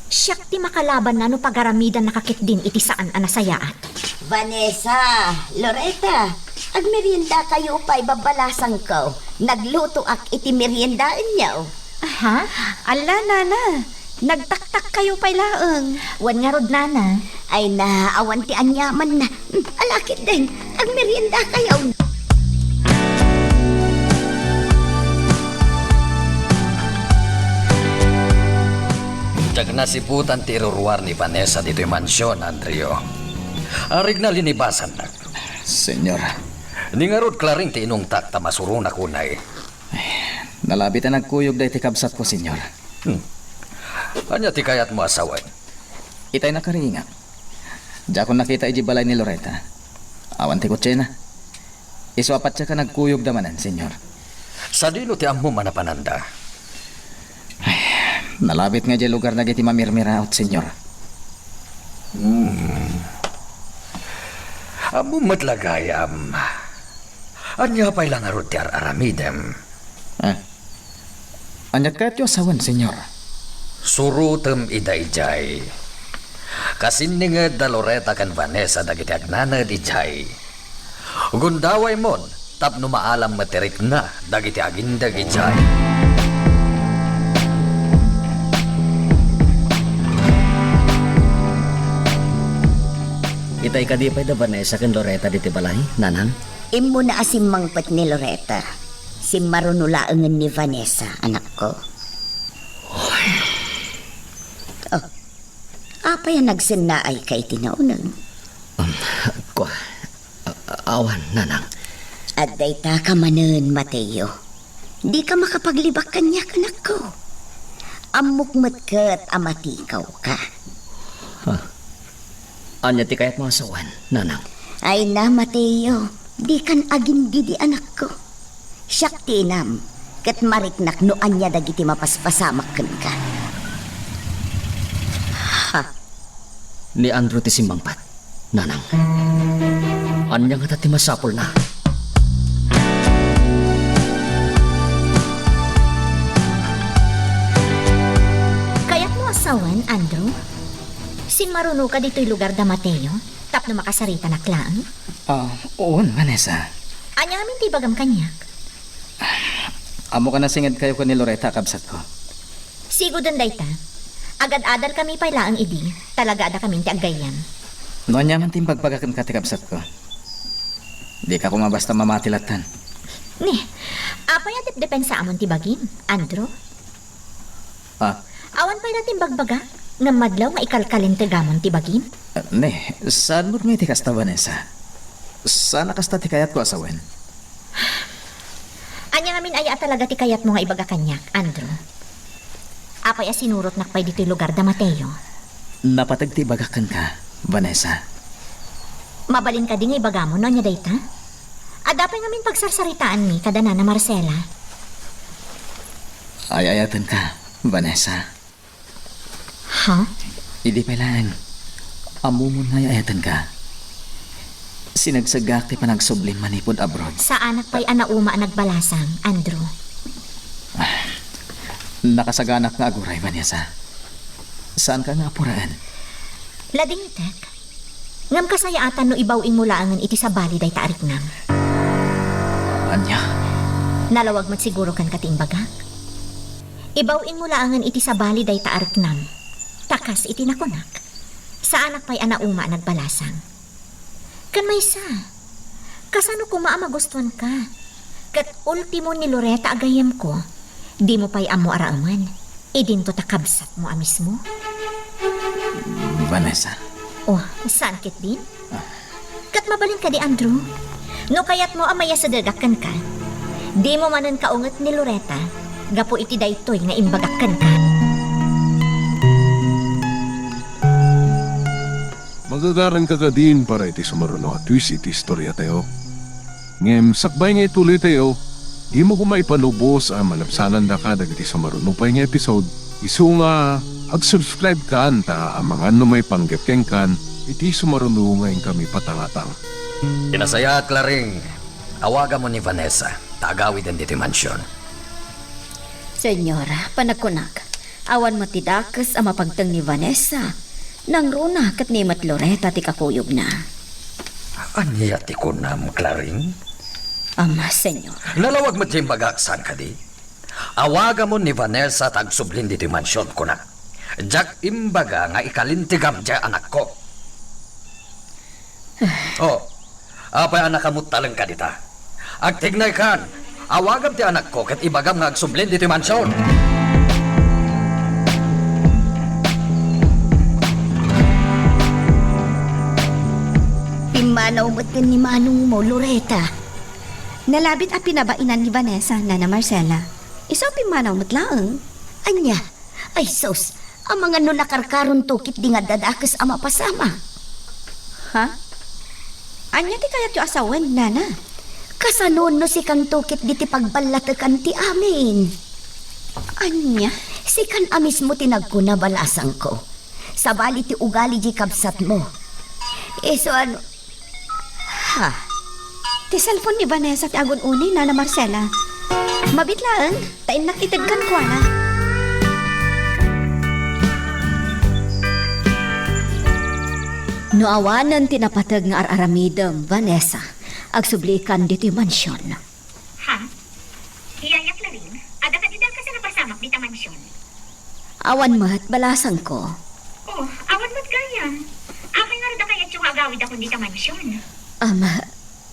Siak ti makalabanna no pagaramidannaka ketdin iti saan a nasayaat. Vanessa, Loreta, agmeriendakayo pay, babbalasangko. Naglutoak iti meriendaenyo. Aha? Ala, nana, nagtaktakkayo pay laeng. Wen ngarud, nana. Ay na, awan ti aniamanna. Hmm, ala ketdin, agmeriendakayo. Diak nasiputan ti iruruar ni Vanessa ditoy mansion, Andrew. Arigna linibasannak. Señor. Ni ngarud, Clarin ti inungtak ta masuronak unay. Nalabi ta nagkuyog daytoy kabsatko, Señor. Hmm. Ania ti kayatmo a sawen? Itay nakariingak. Diakon nakita idiay balay ni Loreta. Awan ti kotsena. Isu a patiek a nagkuyogda manen, Señor. Sadino ti ammom a napananda? Ay, nalabit nga idiay lugar dagiti mamirmiraot, Señor. Hmm. Ammom met la gayam. Ania pay la ngarud ti ar-aramidem? Ah. Ania kayatyo a sawen, Señor? Surotem ida idiay. Kasinninged da Loretta ken Vanessa dagiti agnanaed idiay. Gundawaymon tapno maalam met ti rikna dagiti agindeg idiay. Itay kadi pay da Vanessa ken Loretta diti balay, nanang? Immuna a simmangpet ni Loretta. Simmaruno laengen ni Vanessa, anakko. Oh, apay a nagsennaayka iti nauneg? Um, kua, a-, awan, nanang. Adda itaka manen, Mateo. Dika makapaglibak kaniak, anakko. Ammok met ket a matikawka. Ha? Ania ti kayatmo a sawen, nanang? Ay na, Mateo, dikan agindidi, anakko. Siak ti inam, ket mariknak no ania dagiti mapaspasamak kenka. Ha? Ni Andrew ti simmangpet, nanang. Ania ngata ti masapulna? Kayatmo a sawen, Andrew? Simmarunoka ditoy lugar da Mateo tapno makasaritanak laeng? Ah, wen, Vanessa. Ania ngamin ti ibagam kaniak? Ammok a nasingedkayo ken ni Loretta a kabsatko. Siguden dayta. Agad-adalkami pay laeng idi, talaga addakamin ti aggayyem. No ania man ti imbagbaga kenka ti kabsatko, dika koma basta mamati latta. Ni, apay a depdepensaamon ti bagim, Andrew? Ah. Awan pay la ti imbagbaga, ngem madlaw nga ikalkalintegamon ti bagim? Ah, ne, saan met nga iti kasta, Vanessa? Saan a kasta ti kayatko a sawen? Ania ngamin aya a talaga ti kayatmo nga ibaga kaniak, Andrew? Apay a sinurotnak pay ditoy lugar da Mateo? Napateg ti ibagak kenka, Vanessa. Mabalin kadi nga ibagamon no ania dayta? Adda pay ngamin pagsarsaritaanmi kada Nana Marcela. Ay-ayatenka, Vanessa. Ha? Idi pay laeng, ammomon nga ay-ayatenka. Sinagsegaak ti panagsublim manipud abroad. Saanak pay a nauma a nagbalasang, Andrew. Ah, nakasaganak nga aguray, Vanessa. Saanka nga apuraen? Ladingitek. Ngem kasayaatan no ibaw-imo laengen iti sabali dayta a riknam. Ania? Nalawag met siguro kenka ti imbagak? Ibaw-imo laengen iti sabali dayta a riknam. Ta kas iti nakunak, saanak pay a nauma a nagbalasang. Ken maysa, kasano koma a magustuanka? Ket ultimo ni Loretta a gayyemko, dimo pay ammo a raemen, idinto ta kabsatmo a mismo? Vanessa. Oh, saan ketdin? Ah. Ket mabalin kadi, Andrew? No kayatmo a mayasedegak kenka, dimo manen kaunget ni Loretta gapu iti daytoy nga imbagak kenka. Magagaranka kadin para iti sumaruno a twist iti istoriatayo. Ngem sakbay nga ituloytayo, dimo koma ipalubos a malabsanandaka dagiti sumaruno pay nga episode, isu nga ag-subscribe kan ta amangan no maipanggep kenkan iti sumaruno nga inkami patangatang. Ti nasayaat, Claring, awagamon ni Vanessa ta agawiden ditoy mansion. Señora, panagkunak, awan met ti dakes a mapagteng ni Vanessa. Nangruna ket ni met Loretta ti kakuyogna. Ania ti kunam, Claring? Ama, Señor. Nalawag met ti imbagak, saan kadi? Awagamon ni Vanessa ta agsublin ditoy mansion, kunak. Diak imbaga nga ikalintegam diay anakko. Oh, apay a nakamuttalengka dita? Agtignaykan, awagam ti anakko ket ibagam nga agsublin ditoy mansion. Pimmanaw met ken ni manongmo, Loretta. Nalabit a pinabainan ni Vanessa, Nana Marcela. Isu a pimmanaw met laeng. Ania? Ay sus, amangan no nakarkaronto ketdi nga adda dakes a mapasamak. Ha? Ania ti kayatyo a sawen, Nana? Kasano no sikanto ket diti pagballatekan ti amin? Ania? Sikan a mismo ti nagkuna, balasangko. Sabali ti ugali diay kabsatmo. Isu a no, ha? Ti cellphone ni Vanessa ti agun-uni, Nana Marcela. Mabit laeng, ta innak ited kenkuana. No awanen ti napateg nga ar-aramidem, Vanessa, agsublikan ditoy mansion. Ha? Yaya Claring, adda kadi dakes a napasamak dita mansion? Awan met, balasangko. Oh, awan met gayam. Apay ngarud a kayatyo nga agawidakon dita mansion? Ama,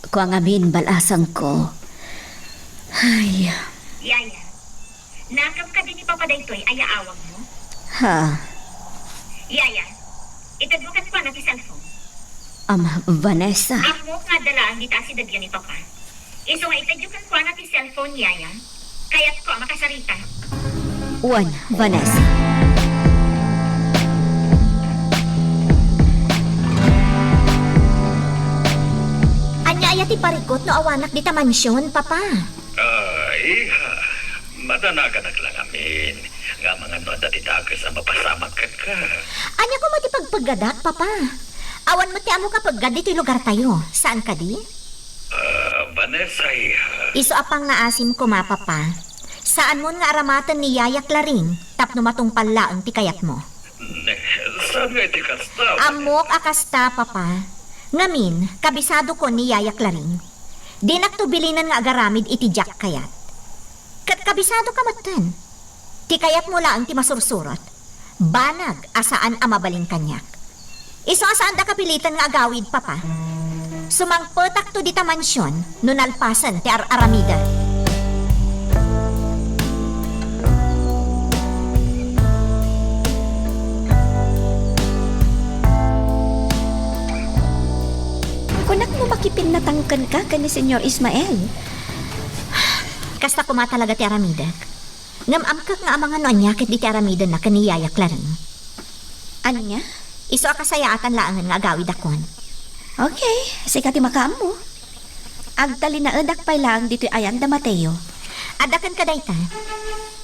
kua ngamin, balasangko. Ay. Yaya, nakem kadi ni Papa daytoy a yaawagmo? Ha? Yaya, itedmo kenkuana ti cellphone. Ama, Vanessa. Ammok nga adda laeng dita asidegyo ni Papa. Isu nga itedyo kenkuana ti cellphone, Yaya. Kayatko a makasarita. Wen, Vanessa. Ania aya ti parikut no awanak dita mansion, Papa? Ah, iha, madanaganak la ngamin nga amangan no adda ti dakes a mapasamak kenka. Ania koma ti pagpeggadak, Papa? Awan met ti ammok a peggad ditoy lugartayo. Saan kadi? Ah, Vanessa, iha. Isu a pangngaasim koma, Papa. Saanmon nga aramaten ni Yaya Claring tapno matungpal laeng ti kayatmo. Ne, saan nga iti kasta, Vanessa? Ammok a kasta, Papa. Ngamin, kabisadokon ni Yaya Claring. Dinakto bilinen nga agaramid iti diak kayat. Ket kabisadoka metten. Ti kayatmo laeng ti masursurot. Banag a saan a mabalin kaniak. Isu a saanda kapilitan nga agawid, Papa. Sumangpetakto dita mansion no nalpasen ti ar-aramidek. Kunak no makipinnatang kenka ken ni Señor Ismael. Kasta koma talaga ti aramidek. Ngem ammok nga amangan no ania ketdi ti aramidenna ken ni Yaya Claring. Ania? Isu a kasayaatan laengen nga agawidakon. Okay, sika ti makaammo. Agtalinaedak pay laeng ditoy ayan da Mateo. Adda kenka dayta?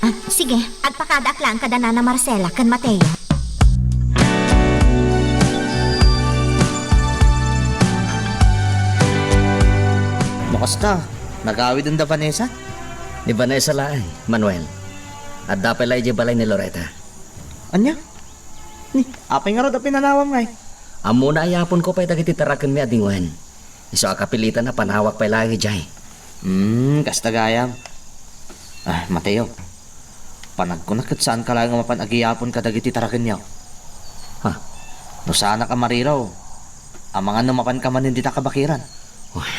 Ah, sige, agpakadaak laeng kada Nana Marcela ken Mateo. No kasta, nagawiden da Vanessa? Ni Vanessa laeng, Manuel. Adda pay la idiay balay ni Loreta. Ania? Ni, apay ngarud a pinanawam ngay? Ammona a yaponko pay dagiti tarakenmi a dingwen. Isu a kapilitan a panawak pay laeng idiay. Hmm, kasta gayam. Ah, Mateo. Panagkunak ket saanka laeng a mapan agiyapon kadagiti tarakenyo. Ha? No saanak a mariro, amangan no mapanka manen dita kabakiran. Uy,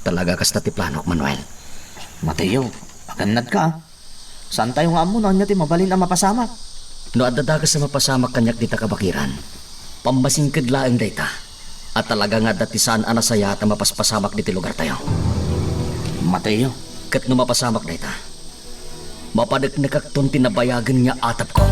talaga kasta ti planok, Manuel. Mateo, agannadka, ah. Saantayo nga ammo no ania ti mabalin a mapasamak. No adda dakes a mapasamak kaniak dita kabakiran, pammasingked laeng dayta a talaga nga adda ti saan a nasayaat a mapaspasamak diti lugartayo. Mateo. Ket no mapasamak dayta, mapaneknekakton ti nabayagen nga atapko.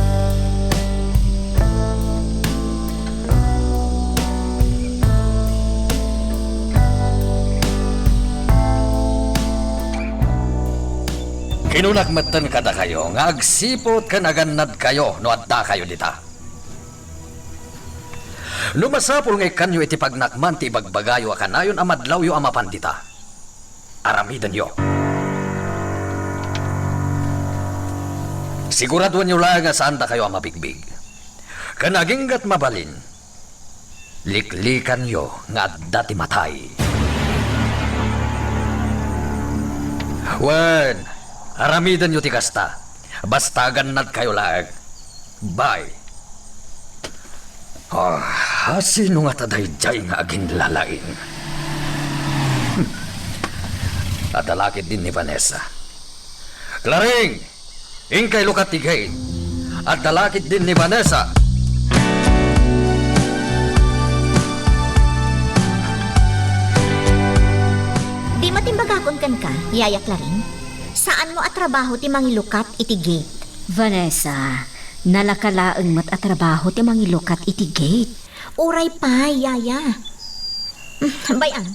Kinunak metten kadakayo nga agsiput ken agannadkayo no addakayo dita. No masapul nga ikkanyo iti pagnakman ti ibagbagayo a kanayon a madlawyo a mapan dita, aramidenyo. Siguraduenyo laeng a saandakayo a mabigbig. Ken aginggat mabalin, liklikanyo nga adda ti matay. Wen, aramidenyo ti kasta. Basta agannadkayo laeng. Bye. Ah, sino ngata daydiay nga aginlalaing? Hmm. Adda la ketdin ni Vanessa. Claring! Inkay lukat ti gate. Adda la ketdin ni Vanessa. Dimo timbagakon kenka, Yaya Claring? Saanmo a trabaho ti mangilukat iti gate. Vanessa, nalaka laeng met a trabaho ti mangilukat iti gate. Uray pay, Yaya. Bay-am,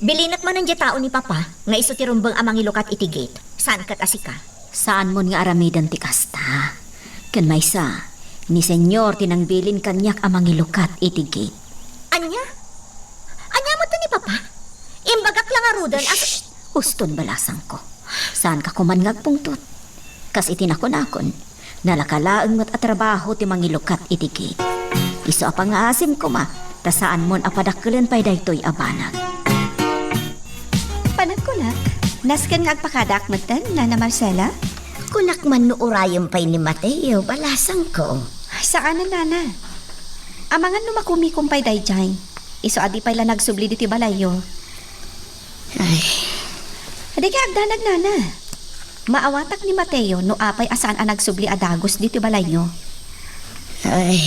Bilinek manen diay tao ni Papa nga isu ti rumbeng a mangilukat iti gate, saan ket a sika. Saanmon nga aramiden ti kasta. Ken maysa, ni Senyor ti nangbilin kaniak a mangilukat iti gate. Ania? Ania met ni Papa? Imbagak la ngaruden a... Shh! Uston, balasangko. Saanka koman nga agpungtot. Kas iti nakunakon, nalaka laeng met a trabaho ti mangilukat iti gate. Isu a pangngaasim koma, ta saanmon a padakkelen pay daytoy a banag. Panagkunak, nasken nga agpakadaak metten, Nana Marcela? Kunak man no urayem pay ni Mateo, balasangko. Saanen, Nana. Amangan no makumikom pay daydiay. Isu a di pay la nagsubli ditoy balayyo. Ay. Dika agdanag, Nana. Maawatak ni Mateo no apay a saan a nagsubli a dagus ditoy balayyo. Ay.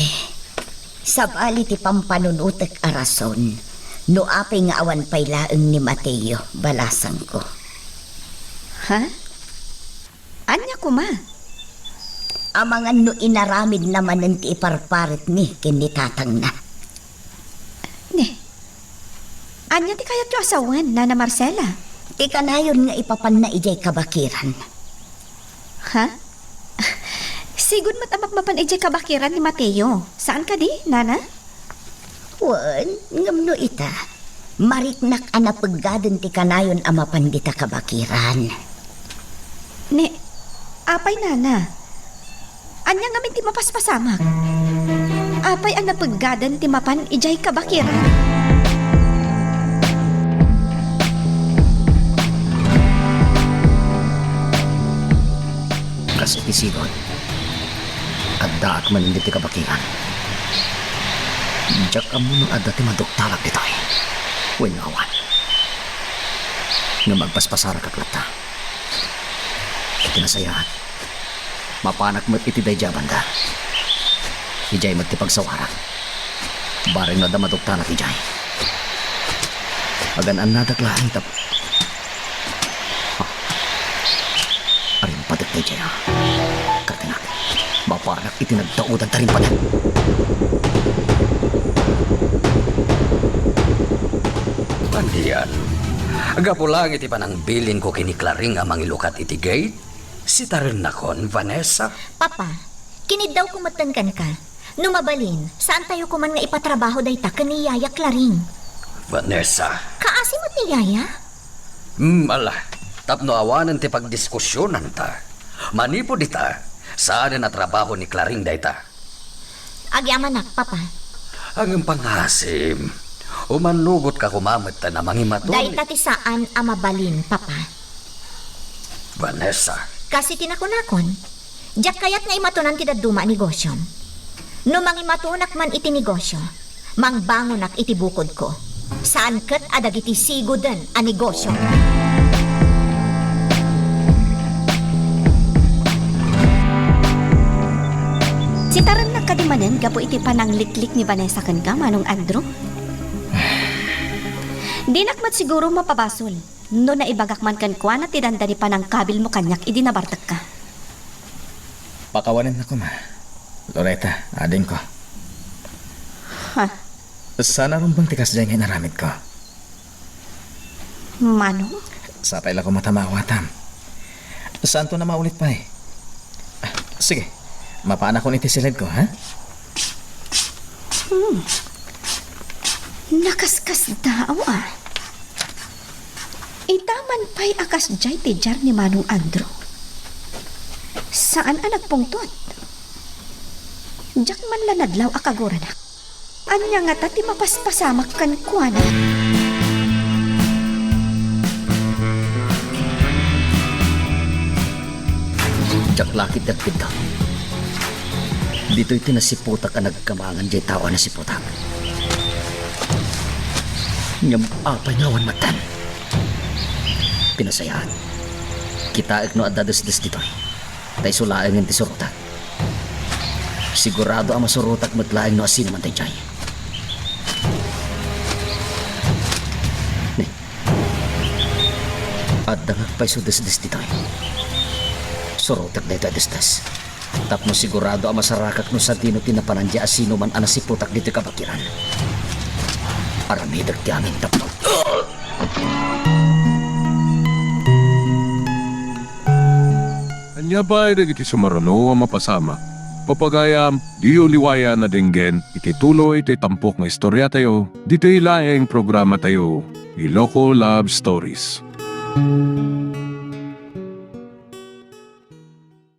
Sabali ti pampanunotek a rason no apay nga awan pay laeng ni Mateo, balasangko. Ha? Ania koma? Amangan no inaramidna manen ti iparparetmi ken ni tatangna. Ne, ania ti kayatyo a sawen, Nana Marcela? Ti kanayon nga ipapanna idiay kabakiran. Ha? Sigud met a mapmapan idiay kabakiran ni Mateo. Saan kadi, Nana? Wen, ngem no ita, mariknak a napeggaden ti kanayon a mapan dita kabakiran. Ne, apay, Nana? Ania ngamin ti mapaspasamak? Apay a napeggaden ti mapan idiay kabakiran? Kas iti sigud, addaak manen ditoy kabakiran. Diak ammo no adda ti maduktalak ditoy wenno awan. Ngem agpaspasarakak latta. Iti nasayaat, mapanak met iti daydiay a banda. Idiay met ti pagsawarak. Bareng no adda maduktalak idiay, agan-annadak laeng tap-, ah, arimpatek daydiay, ah. Kartenak, mapanak iti nagtaudan ta rimpatek. Anian, gapu laeng iti panangbilinko ken ni Claring a mangilukat iti gate, sitarennakon, Vanessa? Papa, kiniddawko metten kenka. No mabalin, saantayo koman nga ipatrabaho dayta ken ni Yaya Claring. Vanessa. Kaasi met ni Yaya? Hmm, ala, tapno awanen ti pagdiskusionanta. Manipud ita, saanen a trabaho ni Claring dayta. Agyamanak, Papa. Ngem pangasim, umannugotka koma metten a mangimaton. Dayta ti saan a mabalin, Papa. Vanessa. Kas iti nakunakon, diak kayat nga imatonan ti dadduma a negosyom. No mangimatonak man iti negosyo, mangbangonak iti bukodko. Saan ket a dagiti siguden a negosyo. Sitarennak kadi manen gapu iti panangliklik ni Vanessa kenka, Manong Andrew? Dinak met siguro mapabasol no naibagak man kenkuana ti dandani panangkabilmo kaniak idi nabartekka. Pakawanennak koma, Loretta, adingko. Ha? Saan a rumbeng ti kasdiay nga inaramidko. Manong? Sapay la koma ta maawatam. Saanton a maulit pay. Sige, mapaanakon iti siledko, ha? Hmm. Nakaskasdaaw, ah. Ita man pay a kasdiay ti diar ni Manong Andrew. Saan a nagpungtot. Diak man la nadlaw a kaguranak. Ania ngata ti mapaspasamak kenkuana? Diak la ketdi agpigga. Ditoy ti nasiputak a nagkamangan diay tao a nasiputak. Ngem apay nga awan metten? Ti nasayaat, kitaek no adda desdes ditoy, ta isu laengen ti surotak. Sigurado a masurotak met laeng no asinoman daydiay. Ne, adda nga pay isu desdes ditoy. Surotak daytoy a desdes. Tapno sigurado a masarakak no sadino ti napanan diay asinoman a nasiputak ditoy kabakiran. Aramidek ti amin tapno... Ania pay dagiti sumaruno a mapasamak? Papagayam, diyo liwayan a denggen iti tuloy ti tampok nga istoriatayo, ditoy laeng programatayo, Iloko Love Stories.